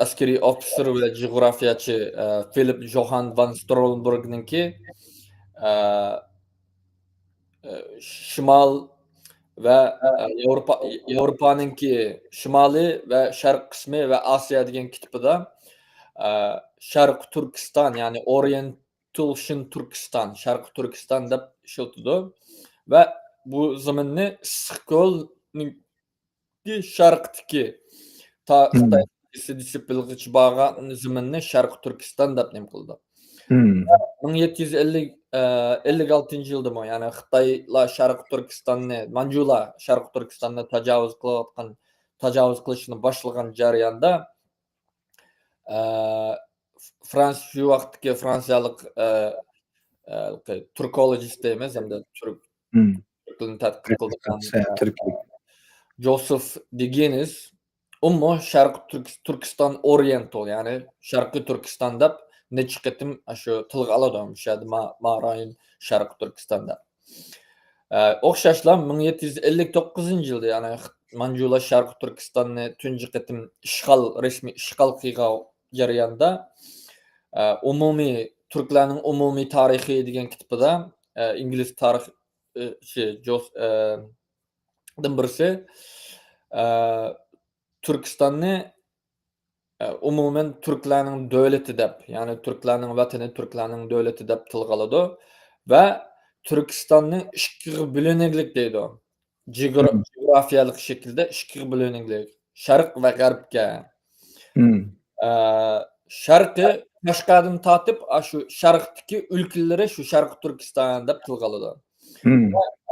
ئەسكىرىي ئوفىتسېر ۋە جۇغراپىيەچى، ئە، فىلىپ جوھان ۋان سترولېنبېرگنىڭكى، ئە، ئە، شىمال ۋە، ئە، ياۋروپا، ياۋروپانىڭكى شىمالىي ۋە شەرق قىسمى ۋە ئاسىيا دېگەن كىتابىدا، ئە، شەرقىي تۈركىستان، يەنى ئورىيېنتال شىن تۈركىستان، شەرقىي تۈركىستان دەپ ئىشلىتىدۇ. ۋە بۇ زېمىننى ئىسسىقكۆلنىڭ شەرقتىكى تا خىتاي سىدىسى بىلغىچە بارغان زېمىننى شەرقىي تۈركىستان دەپ نېمە قىلىدۇ. مىڭ يەتتە يۈز ئەللىك، ئە، ئەللىك ئالتىنچى يىلدىمۇ، يەنى خىتايلار شەرقىي تۈركىستاننى، مانجۇلار شەرقىي تۈركىستاننى تاجاۋۇز قىلىۋاتقان، تاجاۋۇز قىلىشنى باشلىغان جەرياندا، ئە، فرانس-، شۇ ۋاقىتتىكى فرانسىيەلىك، ئە، ئە، تۈركولوگىست دەيمىز، ھەمدە تۈرك، تۈرك تىلىنى تەتقىق قىلىدىغان، ئە، جوزېف دىگېنىز، ئۇمۇ شەرقىي تۈرك-، تۈركىستان ئورىيېنتال، يەنى شەرقىي تۈركىستان دەپ نەچچە قېتىم شۇ تىلغا ئالىدۇ، مۇشۇ يەردە ما-، ما رايون شەرقىي تۈركىستان دەپ. ئە، ئوخشاشلا مىڭ يەتتە يۈز ئەللىك توققۇزىنچى يىلدا، يەنى خىت-، مانجۇلار شەرقىي تۈركىستاننى تۇنجى قېتىم ئىشغال، رەسمىي ئىشغال قىلغان جەرياندا، ئە، ئومۇمىي، تۈركلەرنىڭ ئومۇمىي تارىخى دېگەن كىتابىدا، ئە، ئىنگلىز تارىخ-، ئى، شى، جوس-، ئە، دىن بىرسى، ئە، تۈركىستاننى، ئە، ئومۇمەن تۈركلەرنىڭ دۆلىتى دەپ، يەنى تۈركلەرنىڭ ۋەتىنى، تۈركلەرنىڭ دۆلىتى دەپ تىلغا ئالىدۇ ۋە تۈركىستاننى ئىككىگە بۆلۈنگلىك دەيدۇ. جىگرا-، جۇغراپىيەلىك شەكىلدە ئىككىگە بۆلۈنگلىك. شەرق ۋە غەربكە. ئە، شەرقى قەشقەردىن تارتىپ، ئاشۇ شەرقتىكى ئۆلكىلىرى شۇ شەرقىي تۈركىستان دەپ تىلغا ئالىدۇ.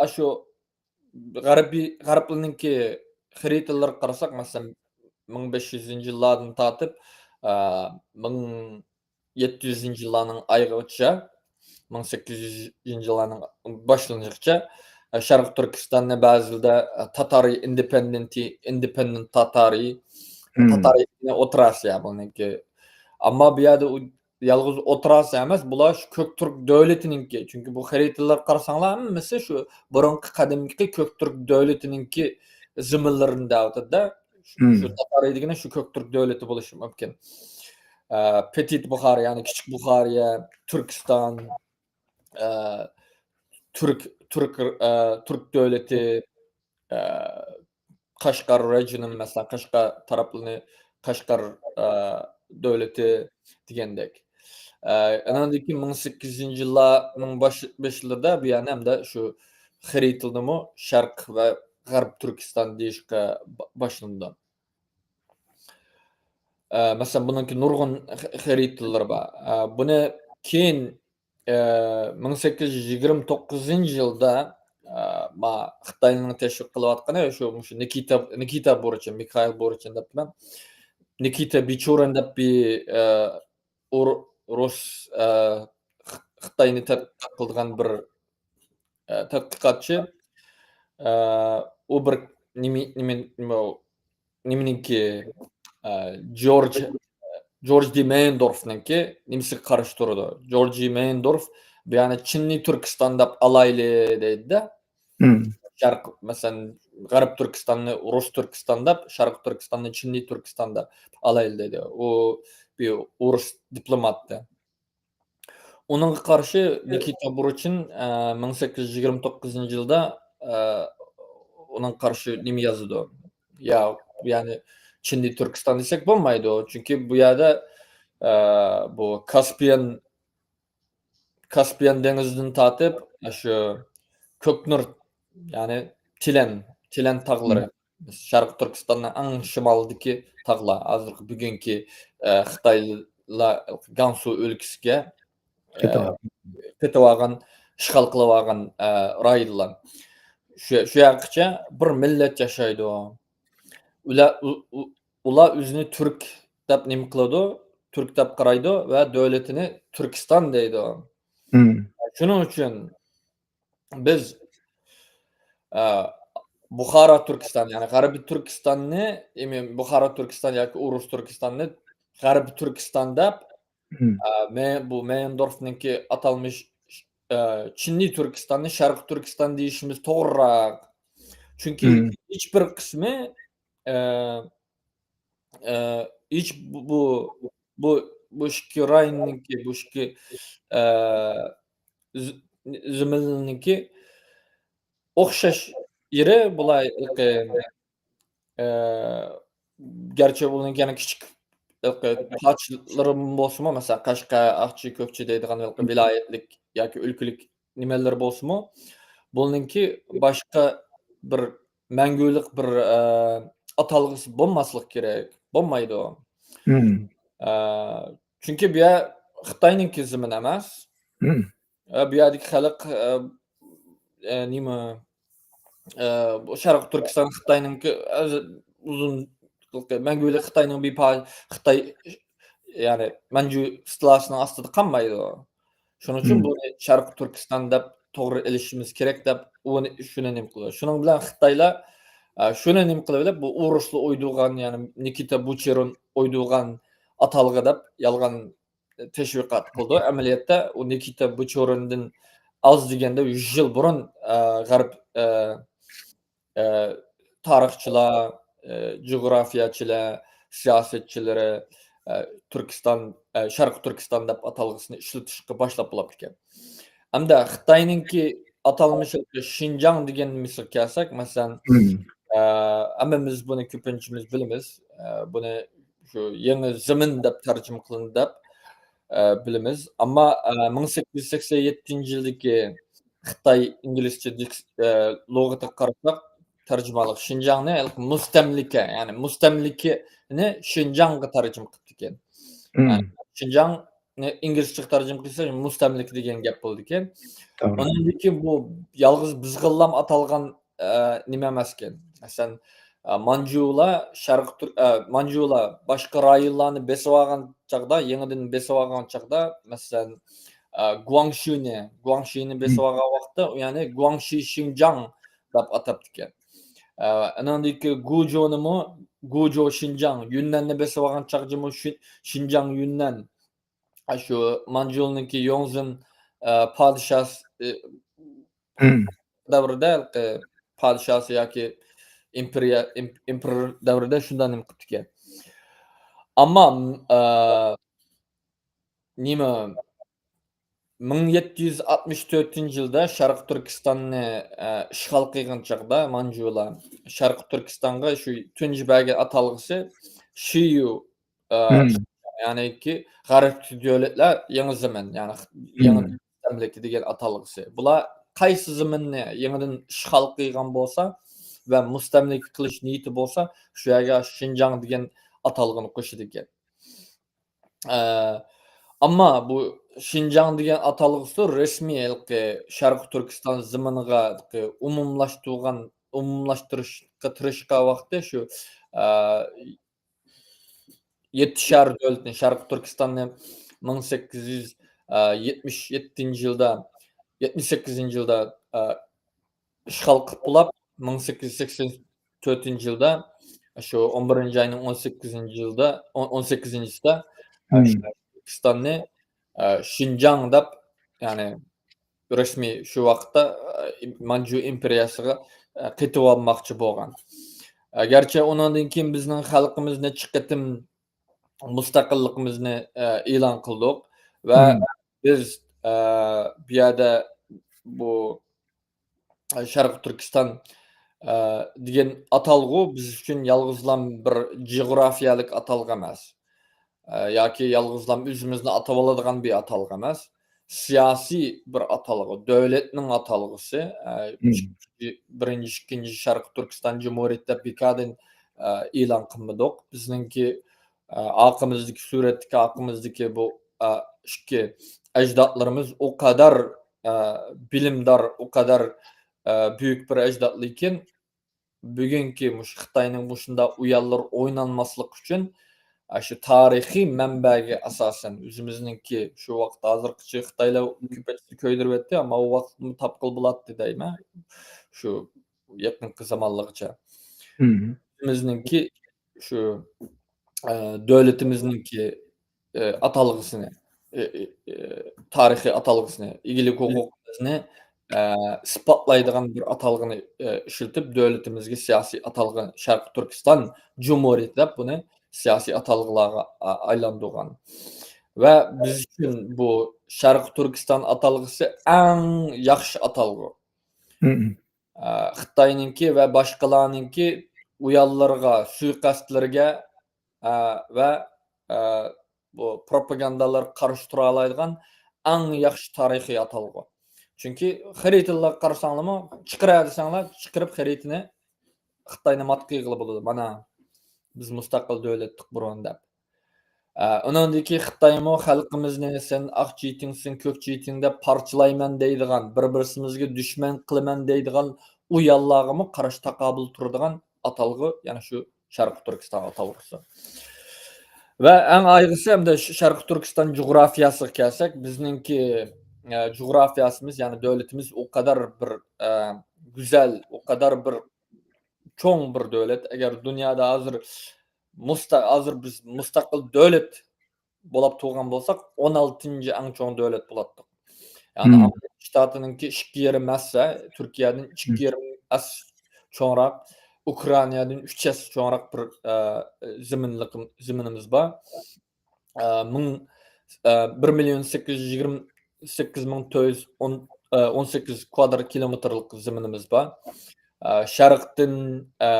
ئاشۇ غەربىي، غەربلىنىڭكى خەرىتىلىرىگە قارىساق، مەسىلەن، مىڭ بەش يۈزىنچى يىللاردىن تارتىپ، ئە، مىڭ يەتتە يۈزىنچى يىللارنىڭ ئايىغىچە، مىڭ سەككىز يۈزىنچى يىللارنىڭ باشلىنىشىغىچە، ئە، شەرقىي تۈركىستاننى بەزىلەردە، ئە، تاتارىي ئىندېپېندېنتى، ئىندېپېندېنت تاتارىي، تاتارىي ئوتراس يا بۇنىڭكى. ئەمما بۇ يەردە ئۇ يالغۇز ئوتراس ئەمەس، بۇلار شۇ كۆك تۈرك دۆلىتىنىڭكى. چۈنكى بۇ خەرىتىلەرگە قارىساڭلار، ھەممىسى شۇ بۇرۇنقى قەدىمكى كۆك تۈرك دۆلىتىنىڭكى زېمىنلىرىنى دەۋاتىدۇ. شۇ، شۇ تاتارىي دېگىنى شۇ كۆك تۈرك دۆلىتى بولۇشى مۇمكىن. ئە، پېتىت بۇخارا، يەنى كىچىك بۇخارىيە، تۈركىستان، ئە، تۈرك، تۈرك، ئە، تۈرك دۆلىتى، ئە، قەشقەر رېجىيونى، مەسىلەن، قەشقەر تەرەپلىرىنى قەشقەر، ئە، دۆلىتى دېگەندەك. ئە، ئانىڭدىن كېيىن مىڭ سەككىز يۈزىنچى يىللارنىڭ باش-، بېشلىرىدا بۇ يەرنى ھەمدە شۇ خەرىتىلىرىمۇ شەرق ۋە غەرب تۈركىستان دېيىشكە با-، باشلىنىدۇ. ئە، مەسىلەن، بۇنىڭكى نۇرغۇن خە-، خەرىتىلىرى بار. ئە، بۇنى كېيىن، ئە، مىڭ سەككىز يۈز يىگىرمە توققۇزىنچى يىلدا، ئە، ما خىتاينىڭ تەشۋىق قىلىۋاتقىنى شۇ، مۇشۇ نىكىتا، نىكىتا بورچىن، مىخائىل بورچىن دەپتىمەن. نىكىتا بىچۇرىن دەپ بىر، ئە، ئۇر-، رۇس، ئە، خىتاينى تەتقىق قىلىدىغان بىر ئە، تەتقىقاتچى، ئە، ئۇ بىر نېمە، نېمە، نېمە، نېمىنىڭكى، ئە، جورج، جورج دى مەيندورفنىڭكى نېمىسىگە قارشى تۇرىدۇ. جورج دى مەيندورف بۇ يەرنى چىننى تۈركىستان دەپ ئالايلى دەيدۇ-دە. شەرق، مەسىلەن، غەرب تۈركىستاننى رۇس تۈركىستان دەپ، شەرقىي تۈركىستاننى چىننى تۈركىستان دەپ ئالايلى دەيدۇ. ئۇ بىر ئورۇس دىپلوماتى. ئۇنىڭغا قارشى نىكىتا بۇرچىن، ئە، مىڭ سەككىز يۈز يىگىرمە توققۇزىنچى يىلدا، ئە، ئۇنىڭغا قارشى نېمە يازىدۇ؟ يا، يەنى چىندىي تۈركىستان دېسەك بولمايدۇ. چۈنكى بۇ يەردە، ئە، بۇ كاسپىيان، كاسپىيان دېڭىزىدىن تارتىپ، شۇ كۆكنۇر، يەنى تىلەن، تىلەن تاغلىرى. شەرقىي تۈركىستاننىڭ ئەڭ شىمالىدىكى تاغلار، ھازىرقى بۈگۈنكى، ئە، خىتايلار گاڭسۇ ئۆلكىسىگە، ئە، قېتىۋالغان. قېتىۋالغان، ئىشغال قىلىۋالغان، ئە، رايونلار. شۇ، شۇ ياققىچە بىر مىللەت ياشايدۇ. ئۇلار، ئۇ، ئۇ، ئۇلار ئۆزىنى تۈرك دەپ نېمە قىلىدۇ؟ تۈرك دەپ قارايدۇ ۋە دۆلىتىنى تۈركىستان دەيدۇ. شۇنىڭ ئۈچۈن بىز، ئە، بۇخارا تۈركىستان، يەنى غەربىي تۈركىستاننى، ئىمىن بۇخارا تۈركىستان ياكى ئۇرۇس تۈركىستاننى غەربىي تۈركىستان دەپ، ئە، مە-، بۇ مەيندورفنىڭكى ئاتالمىش، ئە، چىندىي تۈركىستاننى شەرقىي تۈركىستان دېيىشىمىز توغرىراق. چۈنكى ھېچبىر قىسمى، ئە، ئە، ھېچ بۇ، بۇ، بۇ، بۇ ئىككى رايوننىڭكى، بۇ ئىككى، ئە، ز-، زېمىننىڭكى ئوخشاش يېرى بۇلار، ئە، گەرچە بۇنىڭ يەنە كىچىك، ھېلىقى، پارچىلىرىمۇ بولسىمۇ، مەسىلەن، قەشقەر، ئاقچى، كۆكچى دەيدىغان ھېلىقى ۋىلايەتلىك ياكى ئۆلكىلىك نېمىلىرى بولسىمۇ، بۇنىڭكى باشقا بىر مەڭگۈلۈك بىر، ئە، ئاتالغۇسى بولماسلىق كېرەك. بولمايدۇ. ئە، چۈنكى بۇ يەر خىتاينىڭكى زېمىنى ئەمەس. ئە، بۇ يەردىكى خەلق، ئە، ئە، نېمە، ئە، بۇ شەرقىي تۈركىستان خىتاينىڭكى ئۆزى ئۇزۇن مەڭگۈلۈك خىتاينىڭ بىر پا-، خىتاي، يەنى مانجۇ ئىستىلاسىنىڭ ئاستىدا قالمايدۇ. شۇنىڭ ئۈچۈن بۇنى شەرقىي تۈركىستان دەپ توغرا ئېلىشىمىز كېرەك دەپ ئۇنى، شۇنى نېمە قىلىدۇ. شۇنىڭ بىلەن خىتايلار، ئە، شۇنى نېمە قىلىۋېلىپ، بۇ ئورۇسلار ئويدۇرغان، يەنى نىكىتا بۇچېرىن ئويدۇرغان ئاتالغۇ دەپ يالغان تەشۋىقات قىلىدۇ. ئەمەلىيەتتە ئۇ نىكىتا بۇچېرىندىن ئاز دېگەندە يۈز يىل بۇرۇن، ئە، غەرب، ئە، ئە، تارىخچىلار، ئە، جۇغراپىيەچىلەر، سىياسەتچىلىرى، ئە، تۈركىستان، ئە، شەرقىي تۈركىستان دەپ ئاتالغۇسىنى ئىشلىتىشقا باشلاپ بولاپتىكەن. ئەمدى خىتاينىڭكى ئاتالمىشى شىنجاڭ دېگەن مىسالغا كەلسەك، مەسىلەن، ئە، ھەممىمىز بۇنى كۆپىنچىمىز بىلىمىز. ئە، بۇنى شۇ يېڭى زېمىن دەپ تەرجىمە قىلىندى دەپ، ئە، بىلىمىز. ئەمما، ئە، مىڭ سەككىز يۈز سەكسەن يەتتىنچى يىلدىكى خىتاي ئىنگلىزچە دىكس-، ئە، لۇغىتىگە قارىساق، تەرجىمانلىق شىنجاڭنى ھېلىقى مۇستەملىكە، يەنى مۇستەملىكىنى شىنجاڭغا تەرجىمە قىلىپتىكەن. يەنى شىنجاڭنى ئىنگلىزچىگە تەرجىمە قىلسا، مۇستەملىكە دېگەن گەپ بولىدىكەن. ئۇنىڭدىن كېيىن بۇ يالغۇز بىزغىنلام ئاتالغان، ئە، نېمە ئەمەسكەن. مەسىلەن، ئە، مانجۇلار شەرقىي تۈر-، ئە، مانجۇلار باشقا رايونلارنى بېسىۋالغان چاغدا، يېڭىدىن بېسىۋالغان چاغدا، مەسىلەن، ئە، گۇاڭشىنى، گۇاڭشىنى بېسىۋالغان ۋاقىتتا، يەنى گۇاڭشى شىنجاڭ دەپ ئاتاپتىكەن. ئە، ئانىڭدىن كېيىن گۇجونىمۇ، گۇجو شىنجاڭ، يۈننەننى بېسىۋالغان چاغدىمۇ شى-، شىنجاڭ يۈننەن. ئاشۇ مانجۇلنىڭكى يوڭزېن، ئە، پادىشاس-، ئە، دەۋرىدە، ئە، پادىشاسى ياكى ئىمپېرىيە، ئىم-، ئىمپېرور دەۋرىدە شۇنداق نېمە قىپتىكەن. ئەمما، ئە، نېمە، مىڭ يەتتە يۈز ئاتمىش تۆتىنچى يىلدا شەرقىي تۈركىستاننى، ئە، ئىشغال قىلغان چاغدا مانجۇلار شەرقىي تۈركىستانغا شۇ تۇنجى بەرگەن ئاتالغۇسى شىيۇ، ئە، يەنىكى غەربتىكى دۆلەتلەر يېڭى زېمىن، يەنى يېڭى مۇستەملىكە دېگەن ئاتالغۇسى. بۇلار قايسى زېمىننى يېڭىدىن ئىشغال قىلغان بولسا ۋە مۇستەملىكە قىلىش نىيىتى بولسا، شۇ يەرگە شىنجاڭ دېگەن ئاتالغۇنى قوشىدىكەن. ئە، ئەمما بۇ شىنجاڭ دېگەن ئاتالغۇسى رەسمىي ھېلىقى شەرقىي تۈركىستان زېمىنىغا ئومۇملاشتۇرغان، ئومۇملاشتۇرۇشقا تىرىشقان ۋاقتى شۇ، ئە، يەتتە شەھەر دۆلىتىنى، شەرقىي تۈركىستاننى مىڭ سەككىز يۈز يەتمىش يەتتىنچى يىلدا، يەتمىش سەككىزىنچى يىلدا، ئە، ئىشغال قىلىپ بولاپ، مىڭ سەككىز يۈز سەكسەن تۆتىنچى يىلدا، شۇ ئون بىرىنچى ئاينىڭ ئون سەككىزىنچى يىلدا، ئون، ئون سەككىزىنچىسىدا، ئە، شۇ تۈركىستاننى، ئە، شىنجاڭ دەپ، يەنى رەسمىي شۇ ۋاقىتتا، ئە، مانجۇ ئىمپېرىيەسىگە، ئە، قېتىۋالماقچى بولغان. ئە، گەرچە ئۇنىڭدىن كېيىن بىزنىڭ خەلقىمىز نەچچە قېتىم مۇستەقىللىقىمىزنى، ئە، ئېلان قىلدۇق ۋە بىز، ئە، بۇ يەردە بۇ شەرقىي تۈركىستان، ئە، دېگەن ئاتالغۇ بىز ئۈچۈن يالغۇزلام بىر جۇغراپىيەلىك ئاتالغۇ ئەمەس. ئە، ياكى يالغۇزلام ئۆزىمىزنى ئاتىۋالىدىغان بىر ئاتالغۇ ئەمەس. سىياسىي بىر ئاتالغۇ، دۆلەتنىڭ ئاتالغۇسى. ئە، مم. ئىككىنچى، بىرىنچى، ئىككىنچى شەرقىي تۈركىستان جۇمھۇرىيىتى دەپ بىكاردىن، ئە، ئېلان قىلمىدۇق. بىزنىڭكى، ئە، ئارقىمىزدىكى سۈرەتتىكى ئارقىمىزدىكى بۇ، ئە، ئىككى ئەجدادلىرىمىز ئۇ قەدەر، ئە، بىلىمدار، ئۇ قەدەر، ئە، بۈيۈك بىر ئەجدادلىكىن، بۈگۈنكى مۇشۇ خىتاينىڭ مۇشۇنداق ئويۇنلىرى ئوينالماسلىقى ئۈچۈن، ئاشۇ تارىخىي مەنبەگە ئاساسەن، ئۆزىمىزنىڭكى شۇ ۋاقىت ھازىرغىچە خىتايلار كۆپىنچىسى كۆيدۈرۈۋەتتى، ئەمما ئۇ ۋاقىتمۇ تاپقىلى بولاتتى دەيمەن. شۇ يېقىنقى زامانلىقىچە. مم. ئۆزىمىزنىڭكى شۇ، ئە، دۆلىتىمىزنىڭكى، ئە، ئاتالغۇسىنى، ئە، ئە، ئە، تارىخىي ئاتالغۇسىنى، ئىگىلىك ھوقۇقىمىزنى، ئە، ئىسپاتلايدىغان بىر ئاتالغۇنى، ئە، ئىشلىتىپ، دۆلىتىمىزگە سىياسىي ئاتالغۇ شەرقىي تۈركىستان جۇمھۇرىيىتى دەپ بۇنى سىياسىي ئاتالغۇلارغا، ئا-، ئايلاندۇرغان. ۋە بىز ئۈچۈن بۇ شەرقىي تۈركىستان ئاتالغۇسى ئەڭ ياخشى ئاتالغۇ. مم. ئە، خىتاينىڭكى ۋە باشقىلارنىڭكى ئويۇنلىرىغا، سۇيىقەستلىرىگە، ئە، ۋە، ئە، بۇ پروپاگاندالارغا قارشى تۇرالايدىغان ئەڭ ياخشى تارىخىي ئاتالغۇ. چۈنكى خەرىتىلەرگە قارىساڭلارمۇ، چىقىرە دېسەڭلار، چىقىرىپ خەرىتىنى خىتاينى مات قىلغىلى بولىدۇ. مانا، بىز مۇستەقىل دۆلەتتۇق بۇرۇن دەپ. ئە، ئۇنىڭدىن كېيىن خىتايمۇ خەلقىمىزنى سەن ئاق جىتىڭ، سەن كۆك جىتىڭ دەپ پارچىلايمەن دەيدىغان، بىر-بىرسىمىزگە دۈشمەن قىلىمەن دەيدىغان ئويۇنلارغىمۇ قارشى تاقابىل تۇرىدىغان ئاتالغۇ، يەنى شۇ شەرقىي تۈركىستان ئاتالغۇسى. ۋە ئەڭ ئايىغىسى ئەمدى شۇ شەرقىي تۈركىستان جۇغراپىيەسىگە كەلسەك، بىزنىڭكى، ئە، جۇغراپىيەسىمىز، يەنى دۆلىتىمىز ئۇ قەدەر بىر، ئە، گۈزەل، ئۇ قەدەر بىر چوڭ بىر دۆلەت. ئەگەر دۇنيادا ھازىر مۇستا-، ھازىر بىز مۇستەقىل دۆلەت بولاپ تۇرغان بولساق، ئون ئالتىنچى ئەڭ چوڭ دۆلەت بولاتتۇق. يەنى مم. ئامېرىكا شتاتىنىڭكى ئىككى يېرىم ھەسسە، تۈركىيەدىن ئىككى مم. يېرىم ھەسسە چوڭراق، ئۇكرائىنادىن ئۈچ ھەسسە چوڭراق بىر، ئە، زېمىنلىق، زېمىنىمىز بار. ئە، مىڭ، ئە، بىر مىليون سەككىز يۈز يىگىرمە سەككىز مىڭ تۆت يۈز ئون، ئە، ئون سەككىز كۋادرات كىلومېتىرلىق زېمىنىمىز بار. ئە، شەرقتىن، ئە،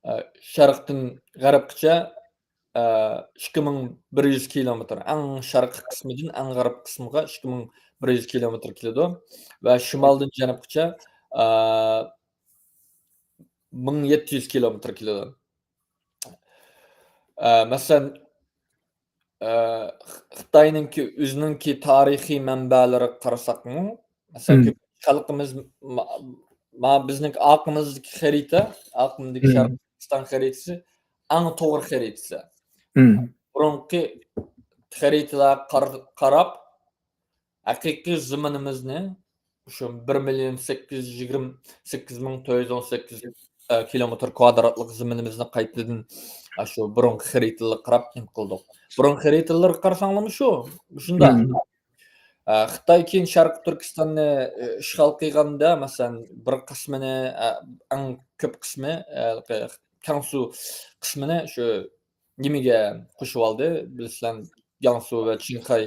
ئە، شەرقتىن غەربقىچە، ئە، ئىككى مىڭ بىر يۈز كىلومېتىر. ئەڭ شەرقىي قىسمىدىن ئەڭ غەرب قىسمىغا ئىككى مىڭ بىر يۈز كىلومېتىر كېلىدۇ. ۋە شىمالدىن جەنۇبقىچە، ئە، مىڭ يەتتە يۈز كىلومېتىر كېلىدۇ. ئە، مەسىلەن، ئە، خىتاينىڭ ئۆزىنىڭكى تارىخىي مەنبەلىرىگە قارىساقمۇ، مەسىلەن، مم. كۆپ خەلقىمىز ما-، ما-، بىزنىڭ ئارقىمىزدىكى خەرىتە، ئارقىمىزدىكى مم. شەرقىي تۈركىستان خەرىتىسى ئەڭ توغرا خەرىتىسى. مم. بۇرۇنقى خەرىتىلەرگە قار-، قاراپ، ھەقىقىي زېمىنىمىزنى شۇ بىر مىليون سەككىز يۈز يىگىرمە سەككىز مىڭ تۆت يۈز ئون سەككىز، ئە، كىلومېتىر كۋادراتلىق زېمىنىمىزنى قايتىدىن، ئە، شۇ بۇرۇنقى خەرىتىلەرگە قاراپ نېمە قىلدۇق. بۇرۇنقى خەرىتىلەرگە قارىساڭلارمۇ شۇ، شۇنداق. مم. ئە، خىتاي كېيىن شەرقىي تۈركىستاننى، ئە، ئىشغال قىلغاندا، مەسىلەن، بىر قىسمىنى، ئە، ئەڭ كۆپ قىسمى، ئە، كاڭسۇ قىسمىنى شۇ نېمىگە قوشۇۋالدى؟ بىلىسىلەر، گاڭسۇ ۋە چىڭخەي،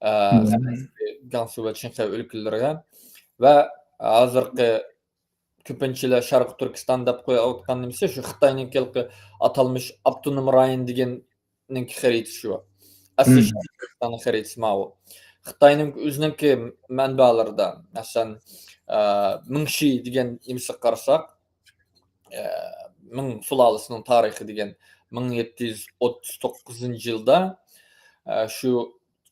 ئە، مم. گاڭسۇ ۋە چىڭخەي ئۆلكىلىرىگە. ۋە ھازىرقى كۆپىنچىلەر شەرقىي تۈركىستان دەپ قويۇۋاتقان نېمىسى شۇ خىتاينىڭكى ھېلىقى ئاتالمىش ئاپتونوم رايون دېگەننىڭكى خەرىتىسى شۇ. ئەسلى مم. شەرقىي تۈركىستاننىڭ خەرىتىسى ماۋۇ. خىتاينىڭ ئۆزىنىڭكى مەنبەلىرىدە، مەسىلەن، ئە، مىڭشى دېگەن نېمىسىگە قارىساق، ئە، مىڭ سۇلالىسىنىڭ تارىخى دېگەن مىڭ يەتتە يۈز ئوتتۇز توققۇزىنچى يىلدا، ئە، شۇ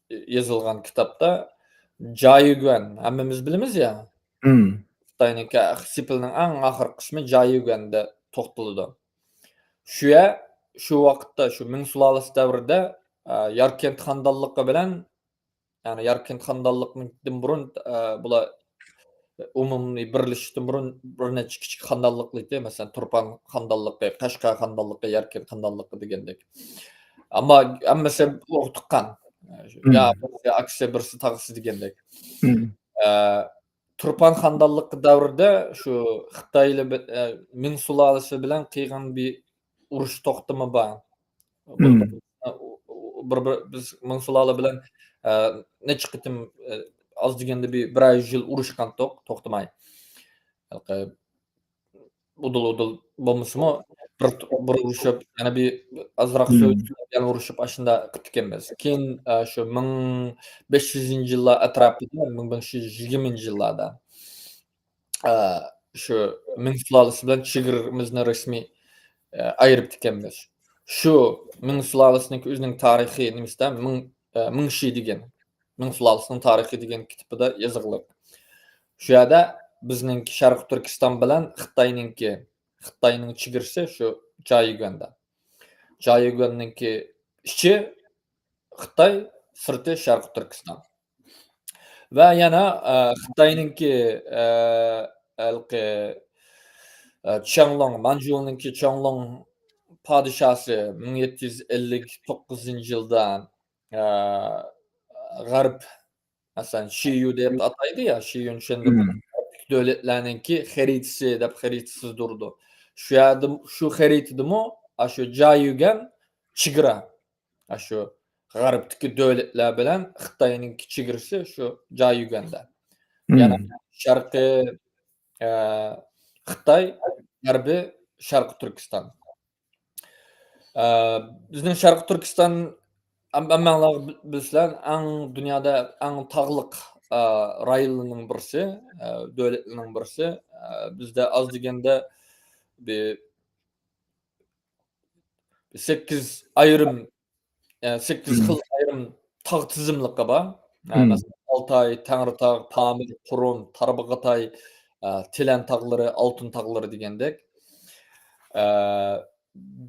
يېزىلغان كىتابتا جايۈگۈەن، ھەممىمىز بىلىمىز يا، مم. خىتاينىڭكى سېپىلنىڭ ئەڭ ئاخىرقى قىسمى جايۈگۈەندە توختىلىدۇ. شۇ يەر، شۇ ۋاقىتتا، شۇ مىڭ سۇلالىسى دەۋرىدە، ئە، ياركەنت خاندانلىقى بىلەن يەنى ياركەنت خاندانلىقىدىن بۇرۇن، ئە، بۇلار ئومۇمىي بىرلىشىشتىن بۇرۇن بىر نەچچە كىچىك خاندانلىقلىتى، مەسىلەن، تۇرپان خاندانلىقى، قەشقەر خاندانلىقى، ياركەنت خاندانلىقى دېگەندەك. ئەمما ھەممىسى ئۇرۇق تۇغقان. مم. يا بىرسى ئاكىسى، بىرسى تاغىسى دېگەندەك. مم. ئە، تۇرپان خاندانلىقى دەۋرىدە شۇ خىتايلى بى-، ئە، مىڭ سۇلالىسى بىلەن قىلغان بىر ئۇرۇش توختىمى بار. مم. بىر، بىر، بىز مىڭ سۇلالە بىلەن ئە، نەچچە قېتىم، ئە، ئاز دېگەندە بىر، بىرەر يۈز يىل ئۇرۇشقانتۇق، توختىماي. ھېلىقى ئۇدۇل-ئۇدۇل بولمىسىمۇ، بىر، بىر ئۇرۇشۇپ، يەنە بىر ئازراق مم. سۆزلەپ، يەنە ئۇرۇشۇپ، ئاشۇنداق قىپتىكەنمىز. كېيىن، ئە، شۇ مىڭ بەش يۈزىنچى يىللار ئەتراپىدا، مىڭ بەش يۈز يىگىرمىنچى يىللاردا، ئە، شۇ مىڭ سۇلالىسى بىلەن چېگرىمىزنى رەسمىي، ئە، ئايرىپتىكەنمىز. شۇ مىڭ سۇلالىسىنىڭكى ئۆزىنىڭ تارىخىي نېمىسىدە مىڭ، ئە، مىڭشى دېگەن، مىڭ سۇلالىسىنىڭ تارىخى دېگەن كىتابىدا يېزىقلىق. شۇ يەردە بىزنىڭكى شەرقىي تۈركىستان بىلەن خىتاينىڭكى، خىتاينىڭ چېگرىسى شۇ جايۈگۈەندە. جايۈگۈەننىڭكى ئىچى خىتاي، سىرتى شەرقىي تۈركىستان. ۋە يەنە، ئە، خىتاينىڭكى، ئە، ھېلىقى، ئە، چياڭلۇڭ، مانجۇنىڭكى چياڭلۇڭ پادىشاسى مىڭ يەتتە يۈز ئەللىك توققۇزىنچى يىلدا، ئە، غەرب، مەسىلەن، شىيۈ دەپ ئاتايدۇ يا، شىيۈن شېندۇ مم. دۆلەتلەرنىڭكى خەرىتىسى دەپ خەرىتە سىزدۇرىدۇ. شۇ يەردە، شۇ خەرىتىدىمۇ ئاشۇ جايۈگەن چېگرا، ئاشۇ غەربتىكى دۆلەتلەر بىلەن خىتاينىڭكى چېگرىسى شۇ جايۈگەندە. يەنى مم. شەرقىي، ئە، خىتاي، غەربىي شەرقىي تۈركىستان. ئە، بىزنىڭ شەرقىي تۈركىستان ھەم-، ھەممەڭلار بىل-، بىلىسىلەر، ئەڭ دۇنيادا ئەڭ تاغلىق، ئە، رايونلارنىڭ بىرسى، ئە، دۆلەتلەرنىڭ بىرسى. ئە، بىزدە ئاز دېگەندە بىر سەككىز ئايرىم، ئە، سەككىز مم. خىل ئايرىم تاغ تىزىملىقى بار. ئە، مم. مەسىلەن، ئالتاي، تەڭرىتاغ، پامىر، قۇرۇم، تارباغاتاي، ئە، تىلەن تاغلىرى، ئالتۇن تاغلىرى دېگەندەك. ئە،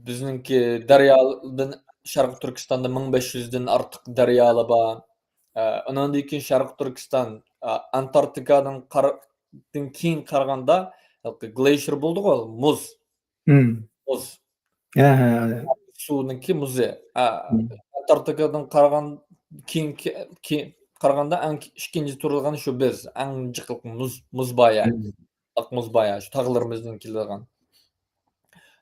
بىزنىڭكى دەريادىن، شەرقىي تۈركىستاندا مىڭ بەش يۈزدىن ئارتۇق دەريالار بار. ئە، ئۇنىڭدىن كېيىن شەرقىي تۈركىستان، ئە، ئانتاركتىكادىن قار-، دىن كېيىن قارىغاندا، ھېلىقى گلېشېر بولدىغۇ، مۇز. مم. مۇز. ھە، ھە، ھە. سۇنىڭكى مۇزى. ئە، مم. ئانتاركتىكادىن قارىغان، كېيىنكى، كېيىن قارىغاندا ئەڭ ئىككىنچى تۇرىدىغان شۇ بىز. ئەڭ جىقلىق مۇز، مۇز بار يەر. مم. ئاق مۇز بار يەر. شۇ تاغلىرىمىزدىن كېلىدىغان.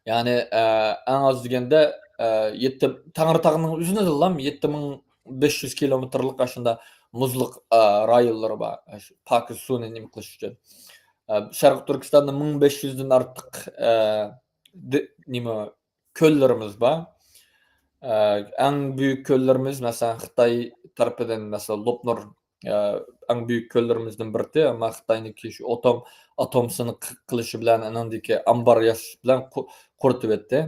يەنى، ئە، ئەڭ ئاز دېگەندە، ئە، يەتتە، تەڭرىتاغنىڭ ئۆزىنىلا يەتتە مىڭ بەش يۈز كىلومېتىرلىق ئاشۇنداق مۇزلۇق، ئە، رايونلىرى بار. شۇ پاكىز سۇنى نېمە قىلىش ئۈچۈن. ئە، شەرقىي تۈركىستاندا مىڭ بەش يۈزدىن ئارتۇق، ئە، دى-، نېمە، كۆللىرىمىز بار. ئە، ئەڭ بۈيۈك كۆللىرىمىز، مەسىلەن، خىتاي تەرىپىدىن، مەسىلەن، لوپنۇر، ئە، ئەڭ بۈيۈك كۆللىرىمىزدىن بىرى، ئەمما خىتاينىڭكى شۇ ئاتوم، ئاتوم سىنىق قىلىشى بىلەن، ئۇنىڭدىكى ئامبار ياسىشى بىلەن قۇ-، قۇرۇتۇۋەتتى.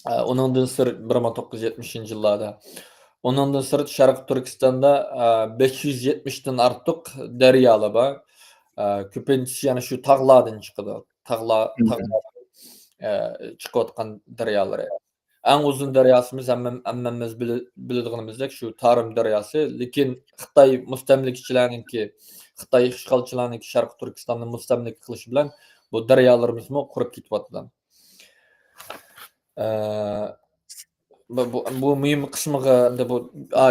ئە، ئۇنىڭدىن سىرت، بىر مىڭ توققۇز يۈز يەتمىشىنچى يىللاردا. ئۇنىڭدىن سىرت، شەرقىي تۈركىستاندا، ئە، بەش يۈز يەتمىشتىن ئارتۇق دەريالار بار. ئە، كۆپىنچىسى يەنە شۇ تاغلاردىن چىقىدۇ. تاغلار، مم. تاغلاردىن، ئە، چىقىۋاتقان دەريالىرى. ئەڭ ئۇزۇن دەرياسىمىز ھەممە-، ھەممىمىز بىلە-، بىلىدىغىنىمىزدەك شۇ تارىم دەرياسى. لېكىن خىتاي مۇستەملىكىچىلەرنىڭكى، خىتاي ئىشغالچىلارنىڭكى شەرقىي تۈركىستاننى مۇستەملىكە قىلىشى بىلەن بۇ دەريالىرىمىزمۇ قۇرۇپ كېتىۋاتىدۇ. ئە، بۇ، بۇ، بۇ مۇھىم قىسمىغا، ئەمدى بۇ، ئا،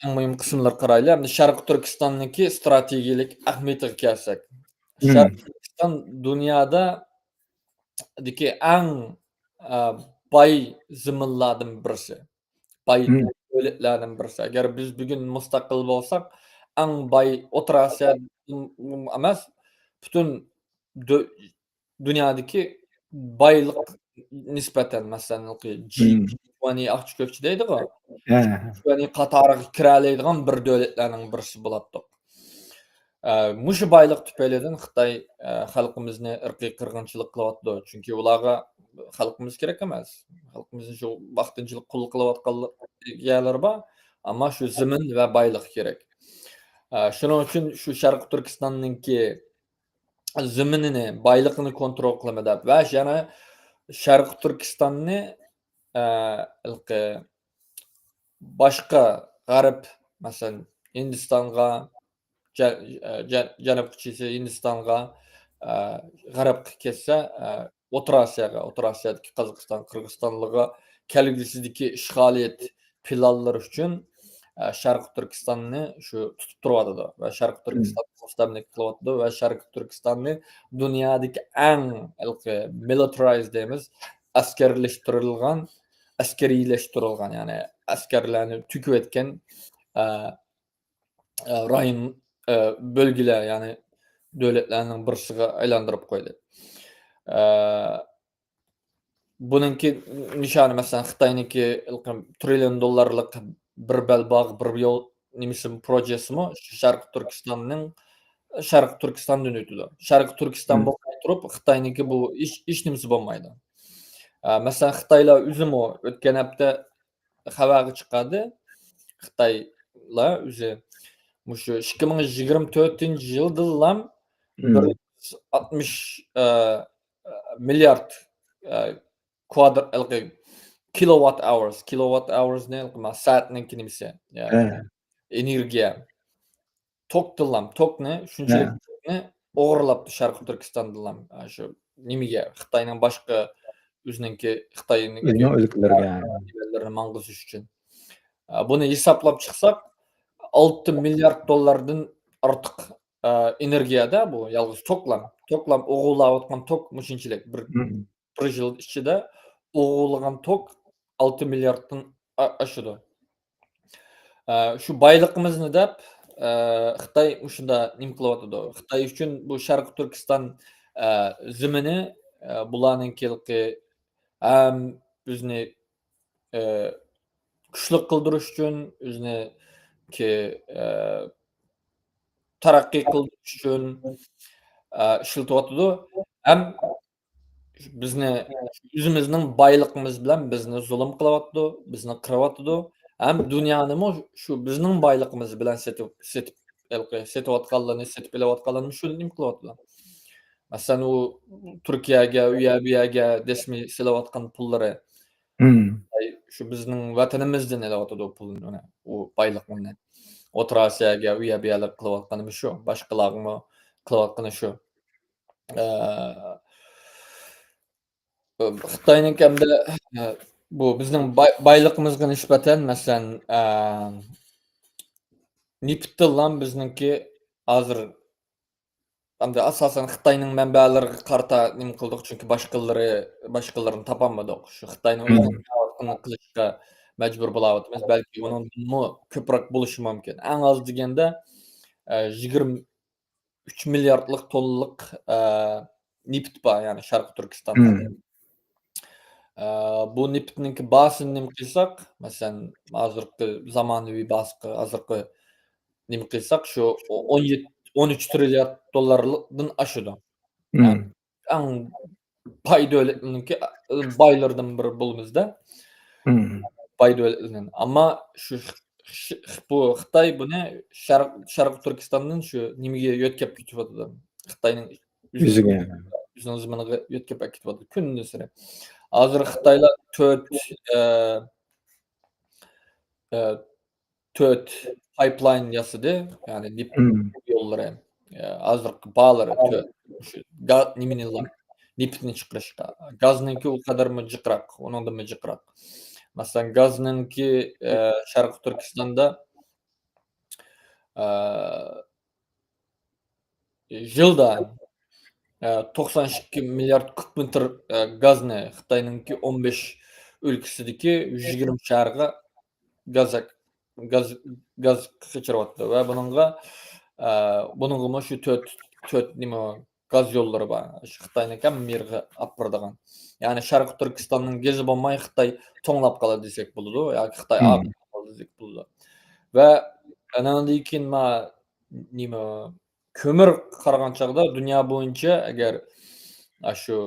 ئەڭ مۇھىم قىسىملارغا قارايلى. ئەمدى شەرقىي تۈركىستاننىڭكى ئىستراتېگىيەلىك ئەھمىيىتىگە كەلسەك. مم. شەرقىي تۈركىستان دۇنيادا دىكى ئەڭ، ئە، باي زېمىنلاردىن بىرسى. باي مم. دۆلەتلەردىن بىرسى. ئەگەر بىز بۈگۈن مۇستەقىل بولساق، ئەڭ باي ئوتتۇرا ئاسىيا ئەمەس، پۈتۈن دۆ-، دۇنيادىكى بايلىق نىسبەتەن، مەسىلەن، جى-، مم. جى تۇۋېنتى ئاقچا كۆكچە دەيدىغۇ. ھە. جى تۇۋېنتى قاتارىغا كىرەلەيدىغان بىر دۆلەتلەرنىڭ بىرسى بولاتتۇق. ئە، مۇشۇ بايلىق تۈپەيلىدىن خىتاي، ئە، خەلقىمىزنى ئىرقىي قىرغىنچىلىق قىلىۋاتىدۇ. چۈنكى ئۇلارغا خەلقىمىز كېرەك ئەمەس. خەلقىمىزنى شۇ ۋاقتىنچىلىق قۇل قىلىۋاتقان يەرلىرى بار. ئەمما شۇ زېمىن ۋە بايلىق كېرەك. ئە، شۇنىڭ ئۈچۈن شۇ شەرقىي تۈركىستاننىڭكى زېمىنىنى، بايلىقىنى كونترول قىلىمەن دەپ ۋە يەنە شەرقىي تۈركىستاننى، ئە، ھېلىقى باشقا غەرب، مەسىلەن، ھىندىستانغا، جە-، ئە، جە-، جەنۇبقا چىقسا ھىندىستانغا، ئە، غەربقە كەتسە، ئە، ئوتتۇرا ئاسىياغا، ئوتتۇرا ئاسىيادىكى قازاقىستان، قىرغىزىستانلارغا كەلگۈسىدىكى ئىشغالىيەت پىلانلىرى ئۈچۈن، ئە، شەرقىي تۈركىستاننى شۇ تۇتۇپ تۇرۇۋاتىدۇ ۋە شەرقىي مم. تۈركىستاننى مۇستەملىكە قىلىۋاتىدۇ ۋە شەرقىي تۈركىستاننى دۇنيادىكى ئەڭ ھېلىقى مىلىتىرايز دەيمىز، ئەسكەرلەشتۈرۈلگەن، ئەسكەرىيلەشتۈرۈلگەن، يەنى ئەسكەرلەرنى تۈگىتىۋەتكەن، ئە، ئە، رايون، ئە، بۆلگىلەر، يەنى دۆلەتلەرنىڭ بىرسىگە ئايلاندۇرۇپ قويدى. ئە، بۇنىڭكى نىشانى، مەسىلەن، خىتاينىڭكى ترىليون دوللارلىق بىر بەلباغ، بىر يول نېمىسى، پروژېسىمۇ شەرقىي تۈركىستاننىڭ، شەرقىي تۈركىستاندىن ئۆتىدۇ. شەرقىي تۈركىستان بولماي تۇرۇپ، خىتاينىڭكى بۇ ھېچ، ھېچ نېمىسى بولمايدۇ. ئە، مەسىلەن، خىتايلار ئۆزىمۇ ئۆتكەن ھەپتە خەۋەرگە چىقاردى. خىتايلار ئۆزى مۇشۇ ئىككى مىڭ يىگىرمە تۆتىنچى يىلدىنلا بىر يۈز ئاتمىش، ئە، مىليارد، ئە، كىلوۋات ئاۋرس، كىلوۋات ئاۋرسنى، سائەتنىڭكى نېمىسى، يا، ئېنېرگىيە. توكتىنلام، توكنى، شۇنچىلىك توكنى ئوغرىلاپتۇ شەرقىي تۈركىستاندىنلام. ئا، شۇ نېمىگە، خىتاينىڭ باشقا ئۆزىنىڭكى، خىتاينىڭ ئۆزىنىڭ ئۆلكىلىرىگە. لېرىنى ماڭغۇزۇش ئۈچۈن. ئا، بۇنى ھېسابلاپ چىقساق، ئالتە مىليارد دوللاردىن ئارتۇق، ئا، ئېنېرگىيەدە بۇ يالغۇز توكلام. توكلام ئوغرىلاۋاتقان توك مۇشۇنچىلىك بىر بىر يىل ئىچىدە ئوغرىلىغان توك ئالتە مىلياردتىن ئا-، ئاشىدۇ. ئە، شۇ بايلىقىمىزنى دەپ، ئە، خىتاي مۇشۇندا نېمە قىلىۋاتىدۇ؟ خىتاي ئۈچۈن بۇ شەرقىي تۈركىستان، ئە، زېمىنى، ئە، بۇلارنىڭكى ھەم ئۆزىنى، ئە، كۈچلۈك قىلدۇرۇش ئۈچۈن، ئۆزىنىڭكى، ئە، تەرەققىي قىلدۇرۇش ئۈچۈن، ئە، ئىشلىتىۋاتىدۇ. ھەم بىزنى، ئۆزىمىزنىڭ بايلىقىمىز بىلەن بىزنى زۇلۇم قىلىۋاتىدۇ، بىزنى قىرىۋاتىدۇ. ھەم دۇنيانىمۇ شۇ بىزنىڭ بايلىقىمىز بىلەن سېتىپ، سېتىپ، ھېلىقى سېتىۋاتقانلىرىنى، سېتىپ ئېلىۋاتقانلىرىنى شۇ نېمە قىلىۋاتىدۇ. مەسىلەن، ئۇ تۈركىيەگە، ئۇ يەر، بۇ يەرگە دەسمى سېلىۋاتقان پۇللىرى. ئاي، شۇ بىزنىڭ ۋەتىنىمىزدىن ئېلىۋاتىدۇ پۇلنى، ئۇ بايلىقنى. ئوتتۇرا ئاسىياگە، ئۇ يەر، بۇ يەرلەرگە قىلىۋاتقىنىمىز شۇ. باشقىلارغىمۇ قىلىۋاتقىنى شۇ. ئە، خىتاينىڭكى ئەمدى، ئە، بۇ بىزنىڭ باي-، بايلىقىمىزغا نىسبەتەن، مەسىلەن، ئە، نېفىتتىنلا بىزنىڭكى ھازىر، ئەمدى ئاساسەن خىتاينىڭ مەنبەلىرىگە قارىتا نېمە قىلدۇق، چۈنكى باشقىلىرى، باشقىلىرىنى تاپالمىدۇق. شۇ خىتاينىڭ ئۆزىنىڭ قىلىشقا مەجبۇر بولاۋاتىمىز. بەلكى ئۇنىڭدىنمۇ كۆپرەك بولۇشى مۇمكىن. ئەڭ ئاز دېگەندە، ئە، يىگىرمە ئۈچ مىلياردلىق توننىلىق، ئە، نېفىت بار، يەنى شەرقىي تۈركىستاندا. ئە، بۇ نېفىتنىڭكى باھاسىنى نېمە قىلساق، مەسىلەن، ھازىرقى زامانىۋى باھاسىغا، ھازىرقى نېمە قىلساق، شۇ ئون يەتتە، ئون ئۈچ تىرىليارد دوللاردىن ئاشىدۇ. يەنى ئەڭ باي دۆلەتنىڭكى، بايلىرىدىن بىرى بولىمىزدا. باي دۆلەتلەردىن. ئەمما شۇ خ-، خ-، بۇ خىتاي بۇنى شەرق-، شەرقىي تۈركىستاندىن شۇ نېمىگە يۆتكەپ كېتىۋاتىدۇ. خىتاينىڭ ئۆزىگە. ئۆزىنىڭ زېمىنىغا يۆتكەپ ئەكېتىۋاتىدۇ كۈندىسىرى. ھازىر خىتايلار تۆت، ئە، ئە، تۆت پايپلاين ياسىدى، يەنى نېفىت يوللىرى، ئە، ھازىرقى بارلىرى تۆت. شۇ گا-، نېمىنى، نېفىتنى چىقىرىشقا. گازنىڭكى ئۇ قەدەرمۇ جىقراق، ئۇنىڭدىنمۇ جىقراق. مەسىلەن، گازنىڭكى، ئە، شەرقىي تۈركىستاندا، ئە، يىلدا، ئە، توقسان ئىككى مىليارد كۇب مېتىر، ئە، گازنى خىتاينىڭكى ئون بەش ئۆلكىسىدىكى يۈز يىگىرمە شەھەرگە گاز، گاز، گاز قېچىرىۋاتىدۇ ۋە بۇنىڭغا، ئە، بۇنىڭغىمۇ شۇ تۆت، تۆت نېمە، گاز يوللىرى بار. شۇ خىتاينىڭكى ھەممە يېرىگە ئاپىرىدىغان. يەنى شەرقىي تۈركىستاننىڭ گېزى بولماي خىتاي توڭلاپ قالىدۇ دېسەك بولىدۇ ياكى خىتاي ئاغرىپ قالىدۇ دېسەك بولىدۇ. ۋە ئاناندىن كېيىن ما-، نېمە، كۆمۈر قارىغان چاغدا دۇنيا بويىچە ئەگەر ئاشۇ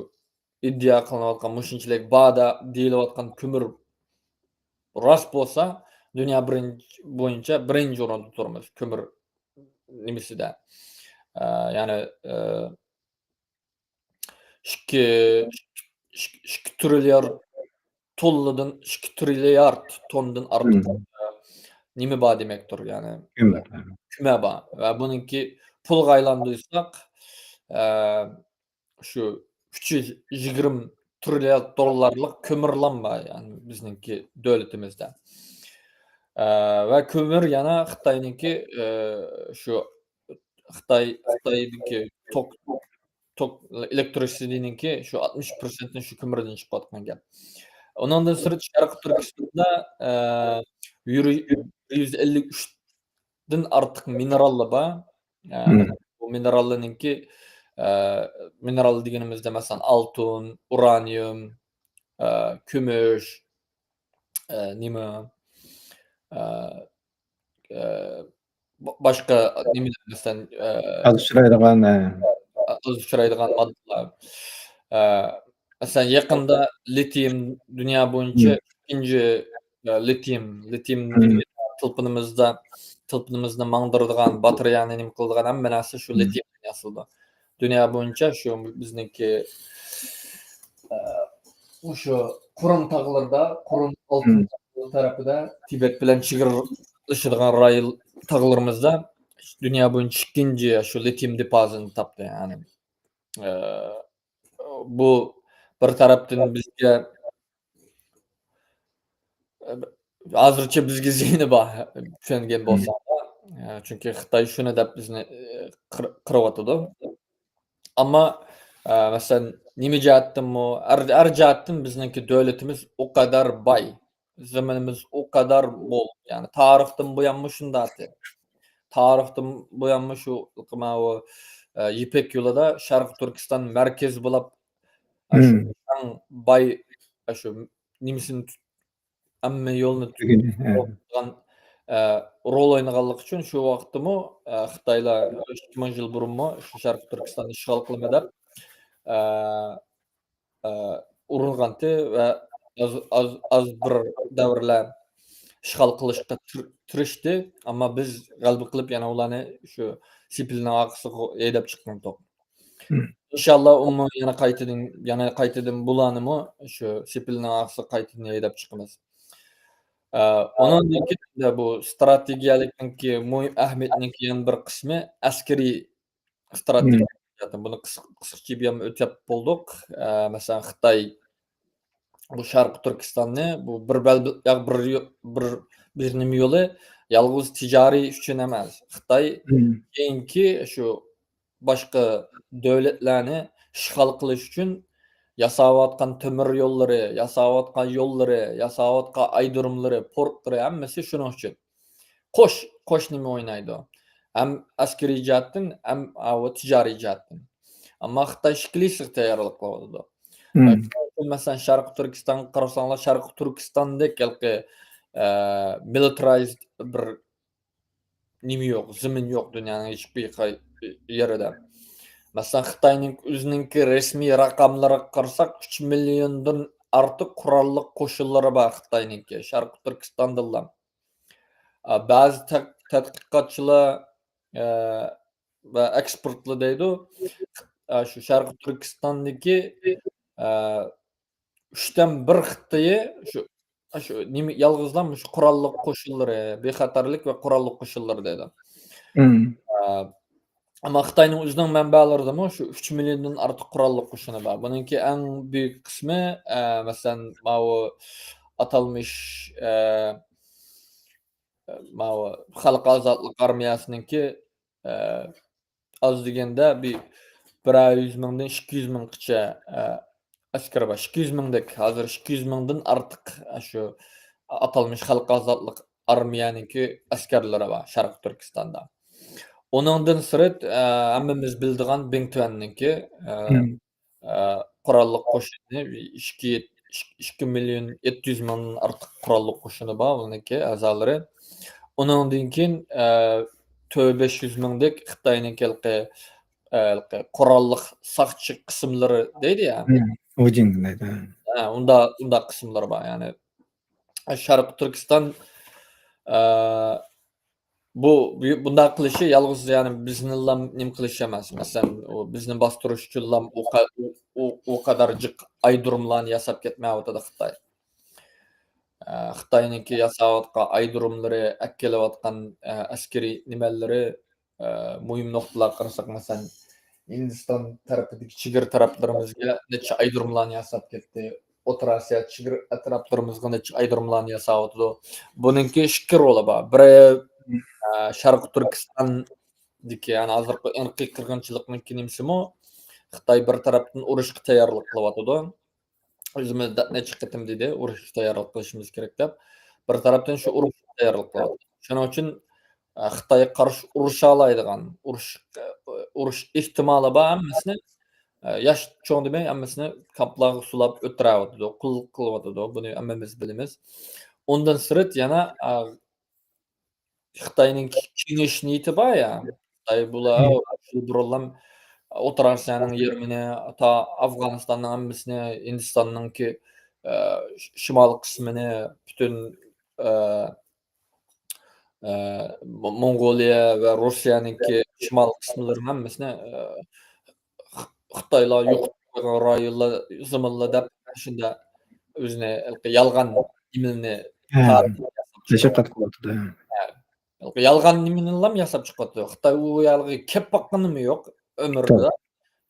ئىدىيا قىلىنىۋاتقان مۇشۇنچىلىك باردا دېيىلىۋاتقان كۆمۈر راست بولسا، دۇنيا بىرىنچى، بويىچە بىرىنچى ئورۇندا تۇرىمىز كۆمۈر نېمىسىدە. ئە، يەنى، ئە، ئىككى، ئىككى، ئىككى تىرىليارد توننىدىن، ئىككى تىرىليارد توننىدىن ئارتۇق، ئە، نېمە بار دېمەكتۇر، يەنى كۆمۈر. كۆمۈر بار. ۋە بۇنىڭكى پۇلغا ئايلاندۇرساق، ئە، شۇ ئۈچ يۈز يىگىرمە تىرىليارد دوللارلىق كۆمۈرلام بار، يەنى بىزنىڭكى دۆلىتىمىزدە. ئە، ۋە كۆمۈر يەنە خىتاينىڭكى، ئە، شۇ خىتاي، خىتايدىكى توك، توك، ئېلېكترىسىتېنىڭكى شۇ ئاتمىش پىرسەنتىنى شۇ كۆمۈردىن چىقىۋاتقان گەپ. ئۇنىڭدىن سىرت شەرقىي تۈركىستاندا، ئە، يۈرى-، يۈز ئەللىك ئۈچ ئارتۇق مىنېراللار بار. ئە، بۇ مىنېراللارنىڭكى، ئە، مىنېرال دېگىنىمىزدە، مەسىلەن، ئالتۇن، ئۇرانىيۇم، ئە، كۈمۈش، ئە، نېمە، ئە، ئە، با-، باشقا نېمىلەر، مەسىلەن، ئە، ئاز ئۇچرايدىغان، ئە. ئاز ئۇچرايدىغان ماددىلار. ئە، مەسىلەن، يېقىندا لىتىيم دۇنيا بويىچە ئىككىنچى، ئە، لىتىيم، لىتىيم دېگەن تىلپىنىمىزدا، تىلپىنىمىزنى ماڭدۇرىدىغان، باتارېيەنى نېمە قىلىدىغان ھەممە نەرسە شۇ لىتىيىمدىن ياسىلىدۇ. دۇنيا بويىچە شۇ بىزنىڭكى، ئە، مۇشۇ قۇرۇم تاغلىرىدا، قۇرۇم ئالتۇن تاغلىرى تەرىپىدە، تىبەت بىلەن چېگرىلىشىدىغان رايون تاغلىرىمىزدا دۇنيا بويىچە ئىككىنچى شۇ لىتىيم دېپوزىتىنى تاپتى. يەنى، ئە، بۇ بىر تەرەپتىن بىزگە، ھازىرچە بىزگە زىيىنى بار، چۈشەنگەن بولساڭلار. چۈنكى خىتاي شۇنى دەپ بىزنى، قىر-، قىرىۋاتىدۇ. ئەمما، مەسىلەن، نېمە جەھەتتىنمۇ، ھەر، ھەر جەھەتتىن بىزنىڭكى دۆلىتىمىز ئۇ قەدەر باي، زېمىنىمىز ئۇ قەدەر مول. يەنى تارىختىن بۇيانمۇ شۇنداق. تارىختىن بۇيانمۇ شۇ ماۋۇ، ئە، يىپەك يولىدا شەرقىي تۈركىستان مەركەز بولۇپ، ئە، شۇ ئەڭ باي، ئە، شۇ نېمىسىنى تۇت-، ھەممە يولنى تۇتۇپ تۇرغان، ئە، رول ئوينىغانلىقى ئۈچۈن شۇ ۋاقىتتىمۇ، ئە، خىتايلار ئىككى مىڭ يىل بۇرۇنمۇ شۇ شەرقىي تۈركىستاننى ئىشغال قىلىمەن دەپ، ئە، ئە، ئۇرۇنغانتى ۋە ئاز، ئاز، ئاز بىر دەۋرلەر ئىشغال قىلىشقا تىر-، تىرىشتى. ئەمما بىز غەلىبە قىلىپ، يەنە ئۇلارنى شۇ سېپىلنىڭ ئارقىسىغا ھەيدەپ چىققانتۇق. ئىنشاللا، ئۇمۇ يەنە قايتىدىن، يەنە قايتىدىن بۇلارنىمۇ شۇ سېپىلنىڭ ئارقىسىغا قايتىدىن ھەيدەپ چىقىمىز. ئە، ئۇنىڭدىن كېيىن بۇ ستراتېگىيەلىكنىڭكى مۇھىم ئەھمىيىتىنىڭكى يەنە بىر قىسمى ئەسكىرىي ستراتېگىيە. بۇنى قىس-، قىسقىچە بىر ئۆتۈپ بولدۇق. ئە، مەسىلەن، خىتاي بۇ شەرقىي تۈركىستاننى، بۇ بىر بەل-، يا بىر يو-، بىر، بىر نېمە يولى، يالغۇز تىجارىي ئۈچۈن ئەمەس. خىتاي كېيىنكى شۇ باشقا دۆلەتلەرنى ئىشغال قىلىش ئۈچۈن ياساۋاتقان تۆمۈر يوللىرى، ياساۋاتقان يوللىرى، ياساۋاتقان ئايرودروملىرى، پورتلىرى، ھەممىسى شۇنىڭ ئۈچۈن. قوش، قوش نېمە ئوينايدۇ؟ ھەم ئەسكىرىي جەھەتتىن، ھەم ئاۋۇ تىجارىي جەھەتتىن. ئەمما خىتاي ئىككىلىسىگە تەييارلىق قىلىۋاتىدۇ. مەسىلەن، شەرقىي تۈركىستانغا قارىساڭلار، شەرقىي تۈركىستاندەك ھېلىقى، ئە، مىلىتىرايزد بىر نېمە يوق، زېمىن يوق دۇنيانىڭ ھېچبىر قاي-، يېرىدە. مەسىلەن، خىتاينىڭ ئۆزىنىڭكى رەسمىي رەقەملىرىگە قارىساق، ئۈچ مىليوندىن ئارتۇق قوراللىق قوشۇنلىرى بار خىتاينىڭكى، شەرقىي تۈركىستاندىلا. ئا، بەزى تەت-، تەتقىقاتچىلار، ئە، ۋە ئېكسپېرتلار دەيدۇ، ئا، شۇ شەرقىي تۈركىستاندىكى، ئە، ئۈچتىن بىر خىتايى شۇ، شۇ نېمە، يالغۇزلا مۇشۇ قوراللىق قوشۇنلىرى، بىخەتەرلىك ۋە قوراللىق قوشۇنلىرى دەيدۇ. ئا، ئەمما خىتاينىڭ ئۆزىنىڭ مەنبەلىرىدىمۇ شۇ ئۈچ مىليوندىن ئارتۇق قوراللىق قوشۇنى بار. بۇنىڭكى ئەڭ بۈيۈك قىسمى، ئە، مەسىلەن، ماۋۇ ئاتالمىش، ئە، ماۋۇ خەلق ئازادلىق ئارمىيەسىنىڭكى، ئە، ئاز دېگەندە بىر، بىرەر يۈز مىڭدىن ئىككى يۈز مىڭغىچە، ئە، ئەسكىرى بار. ئىككى يۈز مىڭدەك، ھازىر ئىككى يۈز مىڭدىن ئارتۇق، ئە، شۇ ئاتالمىش خەلق ئازادلىق ئارمىيەنىڭكى ئەسكەرلىرى بار شەرقىي تۈركىستاندا. ئۇنىڭدىن سىرت، ئە، ھەممىمىز بىلىدىغان بىڭتۈەننىڭكى، ئە، ئە، قوراللىق قوشۇنى ئىككى، ئىككى مىليون يەتتە يۈز مىڭدىن ئارتۇق قوراللىق قوشۇنى بار ئۇنىڭكى ئەزالىرى. ئۇنىڭدىن كېيىن، ئە، تۆت بەش يۈز مىڭدەك خىتاينىڭ ھېلىقى، ئە، ھېلىقى قوراللىق ساقچى قىسىملىرى دەيدۇ يا. ۋۇجىڭ دەيدۇ. ھە، ئۇندا-، ئۇنداق قىسىملىرى بار. يەنى شەرقىي تۈركىستان، ئە، بۇ، بۇ، بۇنداق قىلىشى يالغۇز، يەنى، بىزنىلا نېمە قىلىش ئەمەس. مەسىلەن، ئۇ بىزنى باستۇرۇش ئۈچۈنلا ئۇ قە-، ئۇ، ئۇ، ئۇ قەدەر جىق ئايرودروملارنى ياساپ كەتمەيۋاتىدۇ خىتاي. ئە، خىتاينىڭكى ياساۋاتقان ئايرودروملىرى، ئەكېلىۋاتقان، ئە، ئەسكىرىي نېمەلىرى، ئە، مۇھىم نۇقتىلارغا قارىساق، مەسىلەن، ھىندىستان تەرىپىدىكى چېگرا تەرەپلىرىمىزگە نەچچە ئايرودروملارنى ياساپ كەتتى. ئوتتۇرا ئاسىيا چېگرا ئەتراپلىرىمىزغا نەچچە ئايرودروملارنى ياساۋاتىدۇ. بۇنىڭكى ئىككى رولى بار. بىرى، ئە، شەرقىي تۈركىستاندىكى، يەنى ھازىرقى ئىرقىي قىرغىنچىلىقنىڭكى نېمىسىمۇ، خىتاي بىر تەرەپتىن ئۇرۇشقا تەييارلىق قىلىۋاتىدۇ. ئۆزىمىز دە-، نەچچە قېتىم دېدى، ئۇرۇشقا تەييارلىق قىلىشىمىز كېرەك دەپ. بىر تەرەپتىن شۇ ئۇرۇشقا تەييارلىق قىلىۋاتىدۇ. شۇنىڭ ئۈچۈن ئە، خىتايغا قارشى ئۇرۇشالايدىغان، ئۇرۇش، ئۇرۇش ئېھتىمالى بار ھەممىسىنى، ئە، ياش چوڭ دېمەي، ھەممىسىنى كامپلارغا سولاپ ئۆلتۈرۈۋاتىدۇ، قۇللۇق قىلىۋاتىدۇ. بۇنى ھەممىمىز بىلىمىز. ئۇندىن سىرت يەنە، ئە، خىتاينىڭ كېڭىشىش نىيىتى بار يا. خىتاي بۇلار بۇرۇنلام ئوتتۇرا ئاسىيانىڭ يېرىمىنى، تا ئافغانىستاننىڭ ھەممىسىنى، ھىندىستاننىڭكى، ئە، شىمال قىسمىنى، پۈتۈن، ئە، ئە، مو-، موڭغۇلىيە ۋە روسىيەنىڭكى شىمال قىسىملىرىنىڭ ھەممىسىنى، ئە، خ-، خىتايلار يوقىتىپ قويغان رايونلار، زېمىنلار دەپ شۇنداق ئۆزىنى يالغان نېمىلىرىنى ھە. تارىخ ياساپ تەشۋىقات قىلىۋاتىدۇ، ھە. ھە. يالغان نېمىنىلا ياساپ چىقىۋاتىدۇ. خىتاي ئۇ يەرگە كېلىپ باققىنىمۇ يوق ئۆمرىدە. توغرا.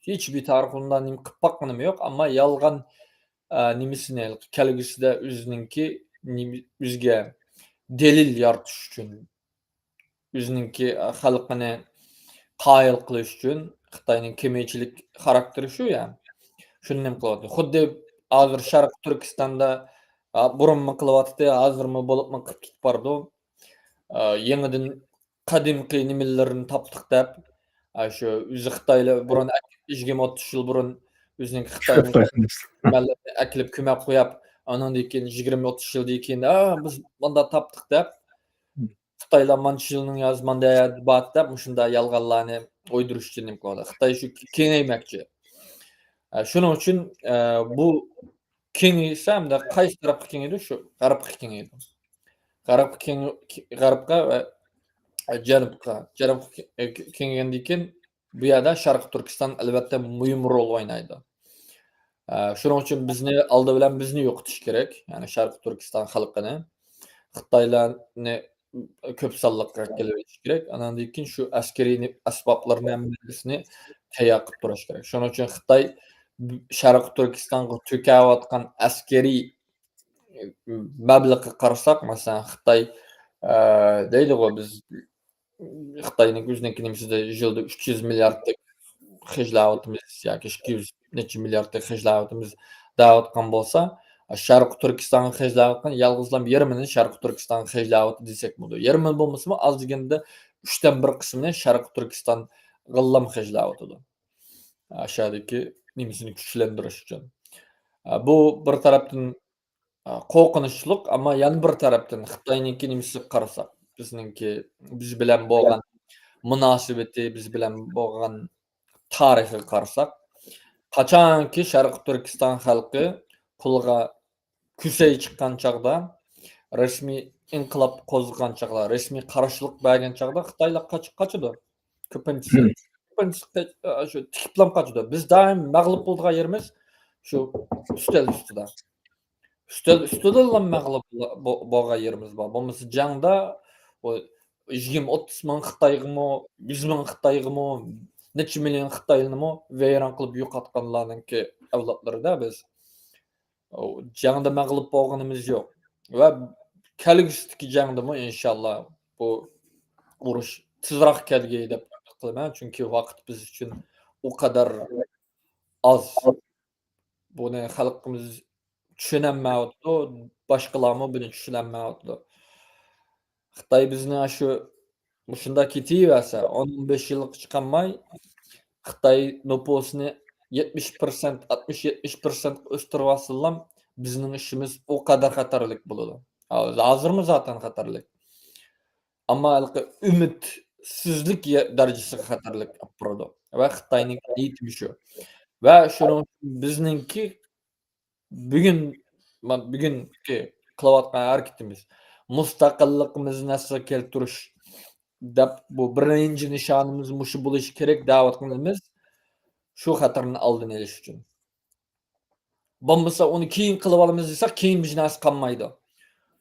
ھېچبىر تارىخ ئۇنداق نېمە قىلىپ باققىنىمۇ يوق. ئەمما يالغان، ئە، نېمىسىنى كەلگۈسىدە ئۆزىنىڭكى نېمە، ئۆزىگە دەلىل يارىتىش ئۈچۈن، ئۆزىنىڭكى، ئە، خەلقىنى قايىل قىلىش ئۈچۈن خىتاينىڭ كېمىچىلىك خاراكتېرى شۇ يا. شۇنى نېمە قىلىۋاتىدۇ؟ خۇددى ھازىر شەرقىي تۈركىستاندا، ئا، بۇرۇنمۇ قىلىۋاتىدۇ، ھازىرمۇ بولۇپمۇ قىلىپ كېتىپ بارىدۇ. ئا، يېڭىدىن قەدىمكى نېمىلىرىنى تاپتۇق دەپ، ئا، شۇ ئۆزى خىتايلار بۇرۇن ئەك-، يىگىرمە ئوتتۇز يىل بۇرۇن ئۆزىنىڭ خىتاينىڭ ئەكىلىپ كۆمۈپ قويۇپ، ئانىڭدىن كېيىن يىگىرمە ئوتتۇز يىلدىن كېيىن، ئا، بىز مانداق تاپتۇق دەپ، خىتايلار مانچە يىلنىڭ يازماندا بار دەپ، مۇشۇنداق يالغانلارنى ئويدۇرۇش ئۈچۈن نېمە قىلىۋاتىدۇ. خىتاي شۇ كېڭەيمەكچى. ئە، شۇنىڭ ئۈچۈن، ئە، بۇ كېڭىيسە، ئەمدى قايسى تەرەپكە كېڭىيدۇ؟ شۇ غەربكە كېڭىيدۇ. غەربكە كېڭ-، غەربكە ۋە جەنۇبقا، جەنۇبقا كېڭىگەندىن كېيىن، بۇ يەردە شەرقىي تۈركىستان ئەلۋەتتە مۇھىم رول ئوينايدۇ. ئە، شۇنىڭ ئۈچۈن بىزنى، ئالدى بىلەن بىزنى يوقىتىش كېرەك، يەنى شەرقىي تۈركىستان خەلقىنى. خىتايلارنى كۆپ سانلىققا كېلىۋېلىش كېرەك. ئاناندىن كېيىن شۇ ئەسكىرىي ئەسبابلىرىنى ھەممىسىنى تەييار قىلىپ تۇرۇش كېرەك. شۇنىڭ ئۈچۈن خىتاي شەرقىي تۈركىستانغا تۆكۈۋاتقان ئەسكىرىي مەبلەغقە قارىساق، مەسىلەن، خىتاي، ئە، دەيدىغۇ، بىز خىتاينىڭ ئۆزىنىڭكى نېمىسىدە يىلدا ئۈچ يۈز مىلياردتەك خەجلەۋاتىمىز ياكى ئىككى يۈز نەچچە مىلياردتەك خەجلەۋاتىمىز دەۋاتقان بولسا، شەرقىي تۈركىستانغا خەجلەۋاتقان يالغۇزلا يېرىمىنى شەرقىي تۈركىستانغا خەجلەۋاتىدۇ دېسەك بولىدۇ. يېرىمىنى بولمىسىمۇ، ئاز دېگەندە ئۈچتىن بىر قىسمىنى شەرقىي تۈركىستانغىلا خەجلەۋاتىدۇ. ئاشۇ يەردىكى نېمىسىنى كۈچلەندۈرۈش ئۈچۈن. بۇ بىر تەرەپتىن ئا، قورقۇنچلۇق، ئەمما يەنە بىر تەرەپتىن خىتاينىڭكى نېمىسىگە قارىساق، بىزنىڭكى، بىز بىلەن بولغان مۇناسىۋىتى، بىز بىلەن بولغان تارىخىغا قارىساق، قاچانكى شەرقىي تۈركىستان خەلقى قولىغا كۈسەي چىققان چاغدا، رەسمىي ئىنقىلاب قوزغىغان چاغدا، رەسمىي قارشىلىق بەرگەن چاغدا خىتايلار قاچ-، قاچىدۇ. كۆپىنچىسى، مم. كۆپىنچىسى قېچ-، ئا، شۇ تىكىپلام قاچىدۇ. بىز دائىم مەغلۇپ بولىدىغان يېرىمىز شۇ ئۈستەل ئۈستىدە. ئۈستەل ئۈستىدىلا مەغلۇپ بولا-، بو-، بولغان يېرىمىز بار. بولمىسا جەڭدە ئۇ يىگىرمە، ئوتتۇز مىڭ خىتايغىمۇ، يۈز مىڭ خىتايغىمۇ، نەچچە مىليون خىتاينىمۇ ۋەيران قىلىپ يوقاتقانلارنىڭكى ئەۋلادلىرىدا بىز. ئۇ جەڭدە مەغلۇپ بولغىنىمىز يوق. ۋە كەلگۈسىدىكى جەڭدىمۇ ئىنشاللا بۇ ئۇرۇش تېزراق كەلگەي دەپ ئۈمىد قىلىمەن. چۈنكى ۋاقىت بىز ئۈچۈن ئۇ قەدەر ئاز. بۇنى خەلقىمىز چۈشىنەلمەيۋاتىدۇ، باشقىلارمۇ بۇنى چۈشىنەلمەيۋاتىدۇ. خىتاي بىزنى شۇ، مۇشۇنداق كېتىۋەرسە، ئون، ئون بەش يىلغا چىقالماي، خىتاي نوپۇسىنى يەتمىش پىرسەنت، ئاتمىش، يەتمىش پىرسەنتقا ئۆستۈرۈۋالسىلا، بىزنىڭ ئىشىمىز ئۇ قەدەر خەتەرلىك بولىدۇ. ھازىرمۇ زاتەن خەتەرلىك. ئەمما ھېلىقى ئۈمىدسىزلىك يە-، دەرىجىسىگە خەتەرلىك ئاپىرىدۇ. ۋە خىتاينىڭ نىيىتىمۇ شۇ. ۋە شۇنىڭ ئۈچۈن بىزنىڭكى بۈگۈن، ما-، بۈگۈنكى قىلىۋاتقان ھەرىكىتىمىز، مۇستەقىللىقىمىزنى ئەسلىگە كەلتۈرۈش دەپ، بۇ بىرىنچى نىشانىمىز مۇشۇ بولۇشى كېرەك دەۋاتقىنىمىز شۇ خەتەرنىڭ ئالدىنى ئېلىش ئۈچۈن. بولمىسا ئۇنى كېيىن قىلىۋالىمىز دېسەك، كېيىن بىر نەرسە قالمايدۇ.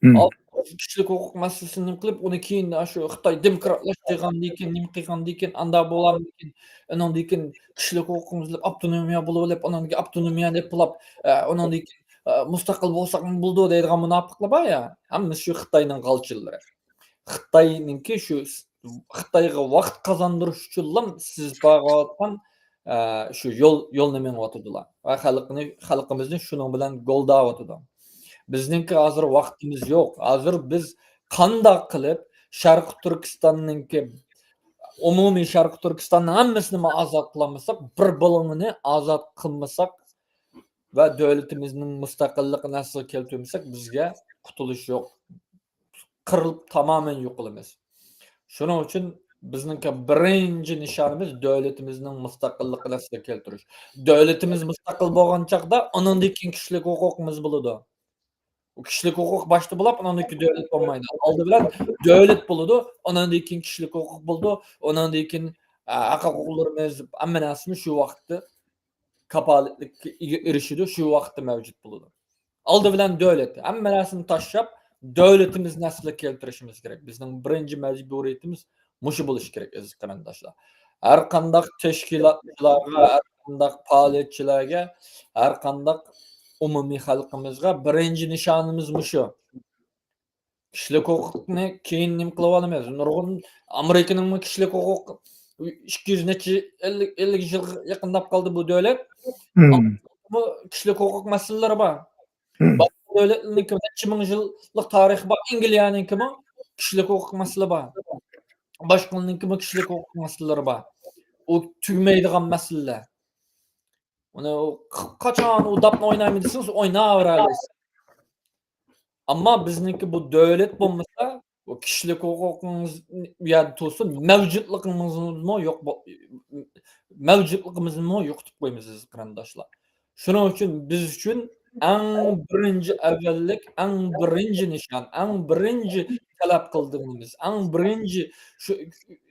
مم. ئاۋۋال كىشىلىك ھوقۇق مەسىلىسىنى نېمە قىلىپ، ئۇنى كېيىن شۇ خىتاي دېموكراتلاشتۇرغاندىن كېيىن، نېمە قىلغاندىن كېيىن، ئاندا بولغاندىن كېيىن، ئۇنىڭدىن كېيىن كىشىلىك ھوقۇقىمىز دەپ ئاپتونومىيە بولۇۋېلىپ، ئۇنىڭدىن كېيىن ئاپتونومىيەنى پۇلاپ، ئە، ئۇنىڭدىن كېيىن، ئە، مۇستەقىل بولساقمۇ بولىدۇ دەيدىغان مۇناپىقلار بار يا، ھەممىسى شۇ خىتاينىڭ غالچىلىرى. خىتاينىڭكى شۇ س-، خىتايغا ۋاقىت قازاندۇرۇش ئۈچۈنلا سىز باغاۋاتقان، ئە، شۇ يول، يولنى مېڭىۋاتىدىلا. ۋە خەلقنى، خەلقىمىزنى شۇنىڭ بىلەن گولداۋاتىدۇ. بىزنىڭكى ھازىر ۋاقتىمىز يوق. ھازىر بىز قانداق قىلىپ شەرقىي تۈركىستاننىڭكى، ئومۇمىي شەرقىي تۈركىستاننىڭ ھەممىسىنىمۇ ئازاد قىلالمىساق، بىر بۇلۇڭىنى ئازاد قىلمىساق ۋە دۆلىتىمىزنىڭ مۇستەقىللىقىنى ئەسلىگە كەلتۈرمىسەك، بىزگە قۇتۇلۇش يوق. قىرىلىپ تامامەن يوقىلىمىز. شۇنىڭ ئۈچۈن بىزنىڭكى بىرىنچى نىشانىمىز دۆلىتىمىزنىڭ مۇستەقىللىقىنى ئەسلىگە كەلتۈرۈش. دۆلىتىمىز مۇستەقىل بولغان چاغدا، ئۇنىڭدىن كېيىن كىشىلىك ھوقۇقىمىز بولىدۇ. كىشىلىك ھوقۇق باشتا بولۇپ، ئۇنىڭدىن كېيىن دۆلەت بولمايدۇ. ئالدى بىلەن دۆلەت بولىدۇ، ئۇنىڭدىن كېيىن كىشىلىك ھوقۇق بولىدۇ، ئۇنىڭدىن كېيىن، ئە، ھەق ھوقۇقلىرىمىز، ھەممە نەرسىمىز شۇ ۋاقىتتا كاپالەتلىككە ئېرىشىدۇ، شۇ ۋاقىتتا مەۋجۇت بولىدۇ. ئالدى بىلەن دۆلەت، ھەممە نەرسىنى تاشلاپ، دۆلىتىمىزنى ئەسلىگە كەلتۈرۈشىمىز كېرەك. بىزنىڭ بىرىنچى مەجبۇرىيىتىمىز مۇشۇ بولۇشى كېرەك، ئەزىز قېرىنداشلار. ھەر قانداق تەشكىلاتچىلارغا، ھەر قانداق پائالىيەتچىلەرگە، ھەر قانداق ئومۇمىي خەلقىمىزغا بىرىنچى نىشانىمىز مۇشۇ. كىشىلىك ھوقۇقنى كېيىن نېمە قىلىۋالىمىز؟ نۇرغۇن ئامېرىكىنىڭمۇ كىشىلىك ھوقۇق، ئىككى يۈز نەچچە، ئەللىك، ئەللىك يىلغا يېقىنداپ قالدى بۇ دۆلەت. بۇ كىشىلىك ھوقۇق مەسىلىلىرى بار. باشقا دۆلەتلەرنىڭكى نەچچە مىڭ يىللىق تارىخى بار. ئەنگلىيەنىڭكىمۇ كىشىلىك ھوقۇق مەسىلە بار. باشقىلارنىڭكىمۇ كىشىلىك ھوقۇق مەسىلىلىرى بار. ئۇ تۈگىمەيدىغان مەسىلىلەر. ئۇنى ئۇ ق-، قاچان ئۇ داپنى ئوينايمەن دېسىڭىز، ئويناۋېرەلەيسىز. ئەمما بىزنىڭكى بۇ دۆلەت بولمىسا، بۇ كىشىلىك ھوقۇقىڭىز بۇ يەردە تۇرسۇن، مەۋجۇتلۇقىمىزمۇ يوق بو-، مەۋجۇتلۇقىمىزنىمۇ يوقىتىپ قويىمىز، ئەزىز قېرىنداشلار. شۇنىڭ ئۈچۈن بىز ئۈچۈن ئەڭ بىرىنچى ئەۋەللىك، ئەڭ بىرىنچى نىشان، ئەڭ بىرىنچى تەلەپ قىلىدىغىنىمىز، ئەڭ بىرىنچى شۇ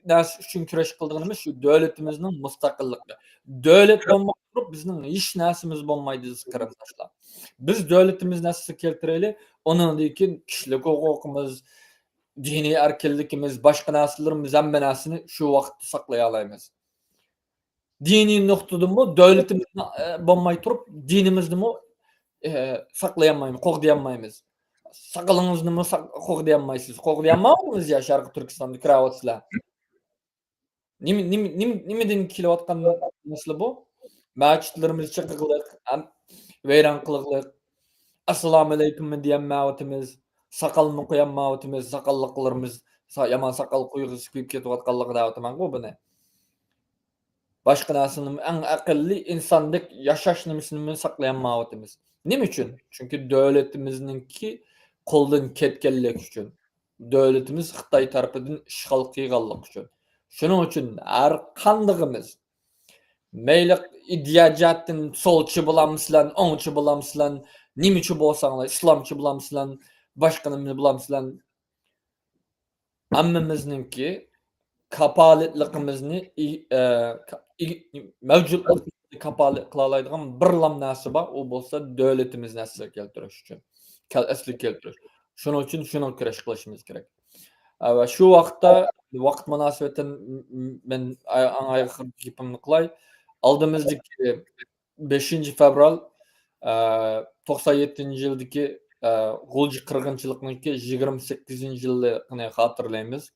نەرسە ئۈچۈن كۈرەش قىلىدىغىنىمىز شۇ دۆلىتىمىزنىڭ مۇستەقىللىقى. دۆلەت بولماي تۇرۇپ بىزنىڭ ھېچ نەرسىمىز بولمايدۇ، ئەزىز قېرىنداشلار. بىز دۆلىتىمىزنى ئەسلىگە كەلتۈرەيلى، ئۇنىڭدىن كېيىن كىشىلىك ھوقۇقىمىز، دىنىي ئەركىنلىكىمىز، باشقا نەرسىلىرىمىز، ھەممە نەرسىنى شۇ ۋاقىتتا ساقلىيالايمىز. دىنىي نۇقتىدىنمۇ دۆلىتىمىزنى، ئە، بولماي تۇرۇپ، دىنىمىزنىمۇ، ئە، ساقلىيالمايمىز، قوغدىيالمايمىز. ساقىلىڭىزنىمۇ ساق-، قوغدىيالمايسىز. قوغدىيالمايمىز يا شەرقىي تۈركىستاندا كىرەۋاتىسىلەر. نېمە، نېمە، نېمە، نېمىدىن كېلىۋاتقان مەسىلە بۇ؟ مەسچىتلىرىمىز چېقىقلىق، ھەم ۋەيران قىلىقلىق. ئەسسالامۇئەلەيكۇممۇ دېيەلمەيۋاتىمىز، ساقالمۇ قويالمايۋاتىمىز، ساقاللىقلىرىمىز سا-، يامان ساقال قويغۇسى كۆپىيىپ كېتىۋاتقانلىقىدا دەۋاتىمەنغۇ بۇنى. باشقا نەرسىنىمۇ، ئەڭ ئەقەللىي ئىنساندەك ياشاش نېمىسىنىمۇ ساقلىيالمايۋاتىمىز. نېمە ئۈچۈن؟ چۈنكى دۆلىتىمىزنىڭكى قولدىن كەتكەنلىكى ئۈچۈن. دۆلىتىمىز خىتاي تەرىپىدىن ئىشغال قىلغانلىقى ئۈچۈن. شۇنىڭ ئۈچۈن ھەر قاندىقىمىز، مەيلى ئىدىيە جەھەتتىن سولچى بولامسىلەر، ئوڭچى بولامسىلەر، نېمىچى بولساڭلار، ئىسلامچى بولامسىلەر، باشقا نېمە بولامسىلەر، ھەممىمىزنىڭكى كاپالەتلىكىمىزنى، ئى-، ئە، كا-، ئى-، مەۋجۇتلۇقىمىزنى كاپالەت قىلالايدىغان بىرلا نەرسە بار، ئۇ بولسا دۆلىتىمىزنى ئەسلىگە كەلتۈرۈش ئۈچۈن. كەل-، ئەسلىگە كەلتۈرۈش. شۇنىڭ ئۈچۈن شۇنىڭغا كۈرەش قىلىشىمىز كېرەك. ئە، ۋە شۇ ۋاقىتتا، ۋاقىت مۇناسىۋىتىدىن م-، م-، مەن ئا-، ئەڭ ئاخىرقى گېپىمنى قىلاي. ئالدىمىزدىكى بەشىنچى فېۋرال، ئە، توقسان يەتتىنچى يىلدىكى، ئە، غۇلجا قىرغىنچىلىقىنىڭكى يىگىرمە سەككىزىنچى يىللىقىنى خاتىرىلەيمىز.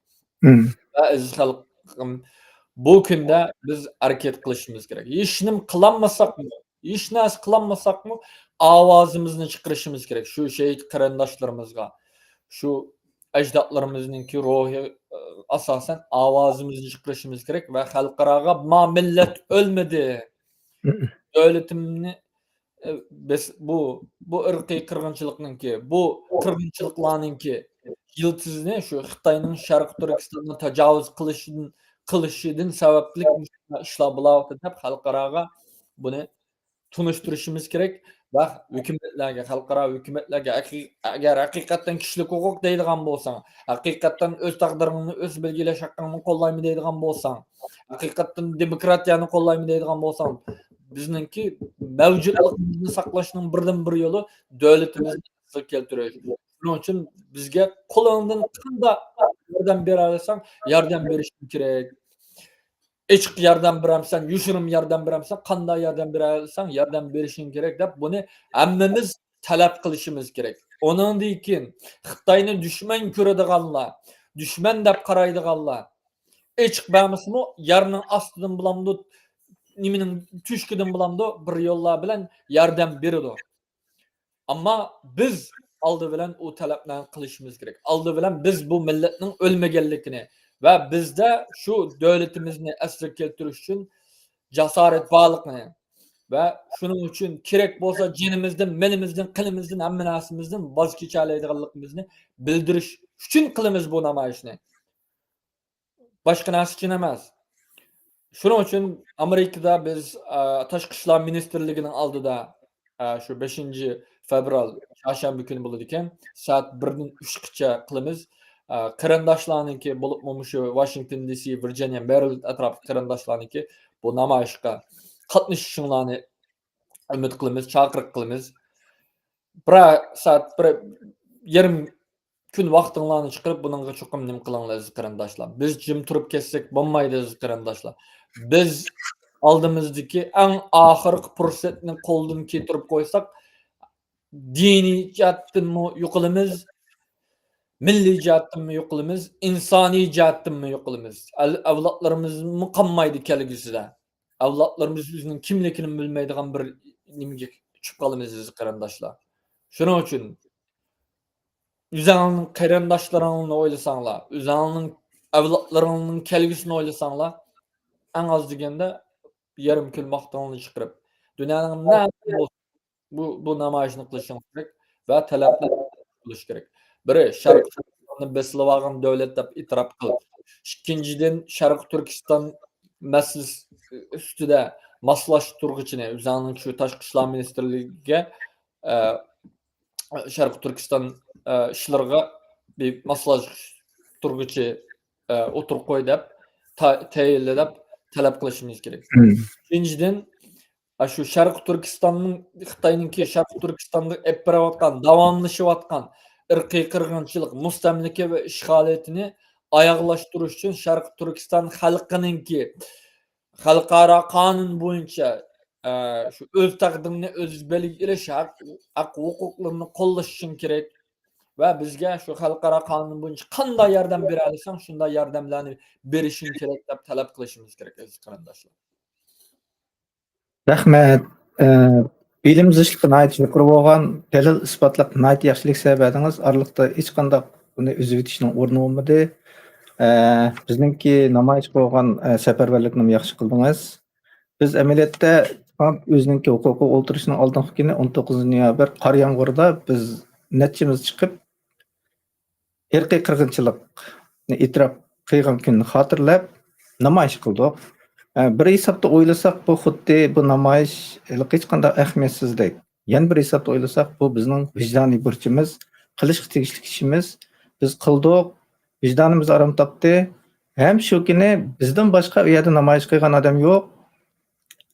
مم. ۋە ئەزىز خەلقىم، بۇ كۈندە بىز ھەرىكەت قىلىشىمىز كېرەك. ھېچنېمە قىلالمىساقمۇ، ھېچ نەرسە قىلالمىساقمۇ، ئاۋازىمىزنى چىقىرىشىمىز كېرەك. شۇ شېھىت قېرىنداشلىرىمىزغا، شۇ ئەجدادلىرىمىزنىڭكى روھى، ئاساسەن ئاۋازىمىزنى چىقىرىشىمىز كېرەك ۋە خەلقئاراغا ما مىللەت ئۆلمىدى. دۆلىتىمنى، ئە، بىز بۇ، بۇ ئىرقىي قىرغىنچىلىقنىڭكى، بۇ قىرغىنچىلىقلارنىڭكى يىلتىزىنى شۇ خىتاينىڭ شەرقىي تۈركىستانغا تاجاۋۇز قىلىشىدىن، قىلىشىدىن سەۋەبلىك مۇشۇنداق ئىشلار بولاۋاتىدۇ دەپ خەلقئاراغا بۇنى تونۇشتۇرۇشىمىز كېرەك ۋە ھۆكۈمەتلەرگە، خەلقئارا ھۆكۈمەتلەرگە ھەقىقىي-، ئەگەر ھەقىقەتەن كىشىلىك ھوقۇق دەيدىغان بولساڭ، ھەقىقەتەن ئۆز تەقدىرىڭنى ئۆز بەلگىلەش ھەققىڭنى قوللايمەن دەيدىغان بولساڭ، ھەقىقەتەن دېموكراتىيەنى قوللايمەن دەيدىغان بولساڭ، بىزنىڭكى مەۋجۇتلۇقىمىزنى ساقلاشنىڭ بىردىنبىر يولى دۆلىتىمىزنى ئەسلىگە كەلتۈرۈش. شۇنىڭ ئۈچۈن بىزگە قولۇڭدىن قانداق ياردەم بېرەلىسەڭ، ياردەم بېرىشىڭ كېرەك. ئېچىق ياردەم بېرەمسەن، يوشۇرۇن ياردەم بېرەمسەن، قانداق ياردەم بېرەلىسەڭ، ياردەم بېرىشىڭ كېرەك دەپ، بۇنى ھەممىمىز تەلەپ قىلىشىمىز كېرەك. ئۇنىڭدىن كېيىن خىتاينى دۈشمەن كۆرىدىغانلار، دۈشمەن دەپ قارايدىغانلار، ئېچىق بەرمىسىمۇ، يەرنىڭ ئاستىدىن بولامدۇ، نېمىنىڭ تۆشۈكىدىن بولامدۇ، بىر يوللار بىلەن ياردەم بېرىدۇ. ئەمما بىز ئالدى بىلەن ئۇ تەلەپلەرنى قىلىشىمىز كېرەك. ئالدى بىلەن بىز بۇ مىللەتنىڭ ئۆلمىگەنلىكىنى ۋە بىزدە شۇ دۆلىتىمىزنى ئەسلىگە كەلتۈرۈش ئۈچۈن جاسارەت بارلىقىنى ۋە شۇنىڭ ئۈچۈن كېرەك بولسا جېنىمىزدىن، مېلىمىزدىن، قېنىمىزدىن، ھەممە نەرسىمىزدىن ۋاز كېچەلەيدىغانلىقىمىزنى بىلدۈرۈش ئۈچۈن قىلىمىز بۇ نامايىشنى. باشقا نەرسە ئۈچۈن ئەمەس. شۇنىڭ ئۈچۈن ئامېرىكىدا بىز، ئە، تاشقى ئىشلار مىنىستىرلىكىنىڭ ئالدىدا، ئە، شۇ بەشىنچى فېۋرال، چارشەنبە كۈنى بولىدىكەن، سائەت بىردىن ئۈچكىچە قىلىمىز. ئە، قېرىنداشلارنىڭكى، بولۇپمۇ مۇشۇ ۋاشىنگتون دى سى، ۋىرجىنىيە، مېرىلېند ئەتراپىدىكى قېرىنداشلارنىڭكى بۇ نامايىشقا قاتنىشىشىڭلارنى ئۈمىد قىلىمىز، چاقىرىق قىلىمىز. بىرەر سائەت، بىر يېرىم كۈن ۋاقتىڭلارنى چىقىرىپ، بۇنىڭغا چوقۇم نېمە قىلىڭلار، ئەزىز قېرىنداشلار. بىز جىم تۇرۇپ كەتسەك بولمايدۇ، ئەزىز قېرىنداشلار. بىز ئالدىمىزدىكى ئەڭ ئاخىرقى پۇرسەتنى قولدىن كېتىرىپ قويساق، دىنىي جەھەتتىنمۇ يوقىلىمىز، مىللىي جەھەتتىنمۇ يوقىلىمىز، ئىنسانىي جەھەتتىنمۇ يوقىلىمىز. ئەل-، ئەۋلادلىرىمىزمۇ قالمايدۇ كەلگۈسىدە. ئەۋلادلىرىمىز ئۆزىنىڭ كىملىكىنى بىلمەيدىغان بىر نېمىگە چۈشۈپ قالىمىز، ئەزىز قېرىنداشلار. شۇنىڭ ئۈچۈن ئۆزۈڭنىڭ قېرىنداشلىرىڭنى ئويلىساڭلار، ئۆزۈڭنىڭ ئەۋلادلىرىڭنىڭ كەلگۈسىنى ئويلىساڭلار، ئەڭ ئاز دېگەندە يېرىم كۈن ۋاقتىڭلارنى چىقىرىپ، دۇنيانىڭ نەدە بولسا بۇ، بۇ نامايىشنى قىلىشىڭىز كېرەك ۋە تەلەپنى قىلىش كېرەك. بىرى، شەرقىي تۈركىستاننى بېسىلىۋالغان دۆلەت دەپ ئېتىراپ قىل. ئىككىنچىدىن، شەرقىي تۈركىستان مەسىلىسى ئۈستىدە ماسلاشتۇرغۇچىنى، ئۆزۈڭنىڭ شۇ تاشقى ئىشلار مىنىستىرلىكىگە، ئە، شەرقىي تۈركىستان، ئە، ئىشلىرىغا بىر ماسلاشتۇرغۇچى، ئە، ئولتۇرۇپ قوي دەپ، تا-، تەيىنلە دەپ تەلەپ قىلىشىمىز كېرەك. مم. ئۈچىنچىدىن، ئە، شۇ شەرقىي تۈركىستاننىڭ، خىتاينىڭكى شەرقىي تۈركىستاندا ئېلىپ بېرىۋاتقان، داۋاملىشىۋاتقان ئىرقىي قىرغىنچىلىق، مۇستەملىكە ۋە ئىشغالىيىتىنى ئاياغلاشتۇرۇش ئۈچۈن شەرقىي تۈركىستان خەلقىنىڭكى خەلقئارا قانۇن بويىچە، ئە، شۇ ئۆز تەقدىرىنى ئۆزى بەلگىلەش ھەق، ھەق ھوقۇقلىرىنى قوللىشىشىڭ كېرەك ۋە بىزگە شۇ خەلقئارا قانۇن بويىچە قانداق ياردەم بېرەلىسەڭ، شۇنداق ياردەملەرنى بېرىشىڭ كېرەك دەپ تەلەپ قىلىشىمىز كېرەك، ئەزىز قېرىنداشلار. رەھمەت. ئە، بىلىم زىچلىقى ناھايىتى يۇقىرى بولغان، دەلىل ئىسپاتلىق ناھايىتى ياخشى لېكسىيە بەردىڭىز. ئارىلىقتا ھېچقانداق بۇنى ئۈزۈۋېتىشنىڭ ئورنى بولمىدى. ئە، بىزنىڭكى نامايىشقا بولغان، ئە، سەپەرۋەرلىكنىمۇ ياخشى قىلدىڭىز. بىز ئەمەلىيەتتە ترامپ ئۆزىنىڭكى ھوقۇقىغا ئولتۇرۇشنىڭ ئالدىنقى كۈنى، ئون توققۇزىنچى نويابىر، قارا يامغۇردا بىز نەچچىمىز چىقىپ، ئىرقىي قىرغىنچىلىقنى ئېتىراپ قىلغان كۈننى خاتىرىلەپ نامايىش قىلدۇق. ئە، بىر ھېسابتا ئويلىساق، بۇ خۇددى بۇ نامايىش ھېلىقى ھېچقانداق ئەھمىيەتسىزدەك. يەنە بىر ھېسابتا ئويلىساق، بۇ بىزنىڭ ۋىجدانىي بۇرچىمىز، قىلىشقا تېگىشلىك ئىشىمىز. بىز قىلدۇق، ۋىجدانىمىز ئارام تاپتى. ھەم شۇ كۈنى بىزدىن باشقا ئۇ يەردە نامايىش قىلغان ئادەم يوق.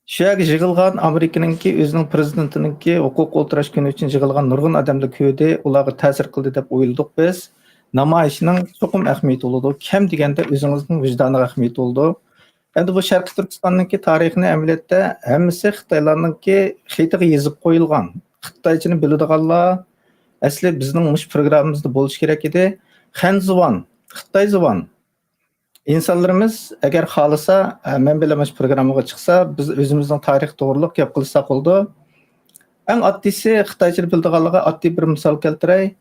شۇ يەرگە يىغىلغان ئامېرىكىنىڭكى ئۆزىنىڭ پرېزىدېنتىنىڭكى ھوقۇق ئولتۇراش كۈنى ئۈچۈن يىغىلغان نۇرغۇن ئادەملەر كۆردى، ئۇلارغا تەسىر قىلدى دەپ ئويلىدۇق بىز. نامايىشنىڭ چوقۇم ئەھمىيىتى بولىدۇ، كەم دېگەندە ئۆزىڭىزنىڭ ۋىجدانىغا ئەھمىيىتى بولىدۇ. ئەمدى بۇ شەرقىي تۈركىستاننىڭكى تارىخىنى ئەمەلىيەتتە ھەممىسى خىتايلارنىڭكى خېتىغا يېزىپ قويۇلغان. خىتايچىنى بىلىدىغانلار، ئەسلى بىزنىڭ مۇشۇ پروگراممىمىزدا بولۇشى كېرەك ئىدى. خەنزۇۋان، خىتاي زۇۋان. ئىنسانلىرىمىز ئەگەر خالىسا، ئە، مەن بىلەن مۇشۇ پروگراممىغا چىقسا، بىز ئۆزىمىزنىڭ تارىخى توغرۇلۇق گەپ قىلساق بولىدۇ. ئەڭ ئاددىيسى، خىتايچىنى بىلىدىغانلارغا ئاددىي بىر مىسال كەلتۈرەي.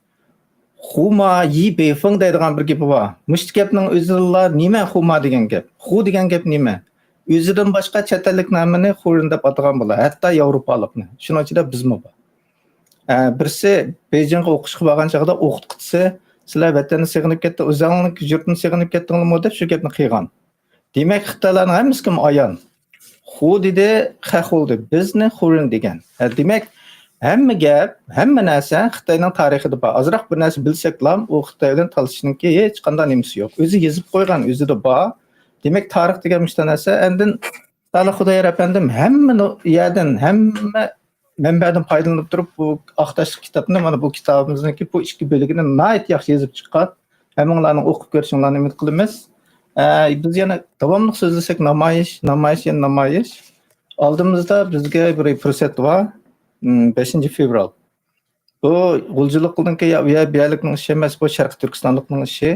خۇما يى بېيفېڭ دەيدىغان بىر گېپى بار. مۇشۇ گەپنىڭ ئۆزىلا نېمە خۇما دېگەن گەپ؟ خۇ دېگەن گەپ نېمە؟ ئۆزىدىن باشقا چەت ئەللىكنىڭ ھەممىنى خۇرىن دەپ ئاتىغان بولار. ھەتتا ياۋروپالىقنى. شۇنىڭ ئىچىدە بىزمۇ بار. ئە، بىرسى بېيجىڭغا ئوقۇشقا بارغان چاغدا ئوقۇتقۇچىسى، «سىلەر ۋەتەننى سېغىنىپ كەتتى، ئۆزۈڭلارنىڭ يۇرتىنى سېغىنىپ كەتتىڭلارمۇ؟» دەپ شۇ گەپنى قىلغان. دېمەك، خىتايلارنىڭ ھەممىسىگە ئايان. خۇ دېدى، خەخ بولدى. بىزنى خۇرىن دېگەن. ھە، دېمەك، ھەممە گەپ، ھەممە نەرسە خىتاينىڭ تارىخىدا بار. ئازراق بىر نەرسە بىلسەكلا، ئۇ خىتاي بىلەن تالىشىشنىڭكى ھېچقانداق نېمىسى يوق. ئۆزى يېزىپ قويغان، ئۆزىدە بار. دېمەك، تارىخ دېگەن مۇشۇنداق نەرسە. ئاندىن سالىھ خۇدايار ئەپەندىم ھەممە نۇ-، يەردىن، ھەممە مەنبەدىن پايدىلىنىپ تۇرۇپ، بۇ ئاق تاشلىق كىتابنى، مانا بۇ كىتابىمىزنىڭكى بۇ ئىككى بۆلىكىنى ناھايىتى ياخشى يېزىپ چىققان. ھەممىڭلارنىڭ ئوقۇپ كۆرۈشۈڭلارنى ئۈمىد قىلىمىز. ئە، بىز يەنە داۋاملىق سۆزلىسەك، نامايىش، نامايىش، يەنە نامايىش. ئالدىمىزدا بىزگە بىر پۇرسەت بار. م، بەشىنچى فېۋرال. بۇ غۇلجىلىقنىڭكى يا، يا بۇ يەرلىكنىڭ ئىشى ئەمەس، بۇ شەرقىي تۈركىستانلىقنىڭ ئىشى.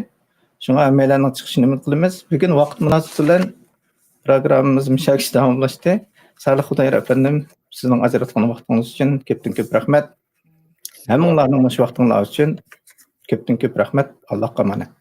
شۇڭا ھەممەيلەننىڭ چىقىشىنى ئۈمىد قىلىمىز. بۈگۈن ۋاقىت مۇناسىۋىتى بىلەن پروگراممىمىز مۇشۇ يەرگىچە داۋاملاشتى. سالىھ خۇدايار ئەپەندىم، سىزنىڭ ئاجراتقان ۋاقتىڭىز ئۈچۈن كۆپتىن كۆپ رەھمەت. ھەممىڭلارنىڭ مۇشۇ ۋاقتىڭلار ئۈچۈن كۆپتىن كۆپ رەھمەت. ئاللاھقا ئامانەت.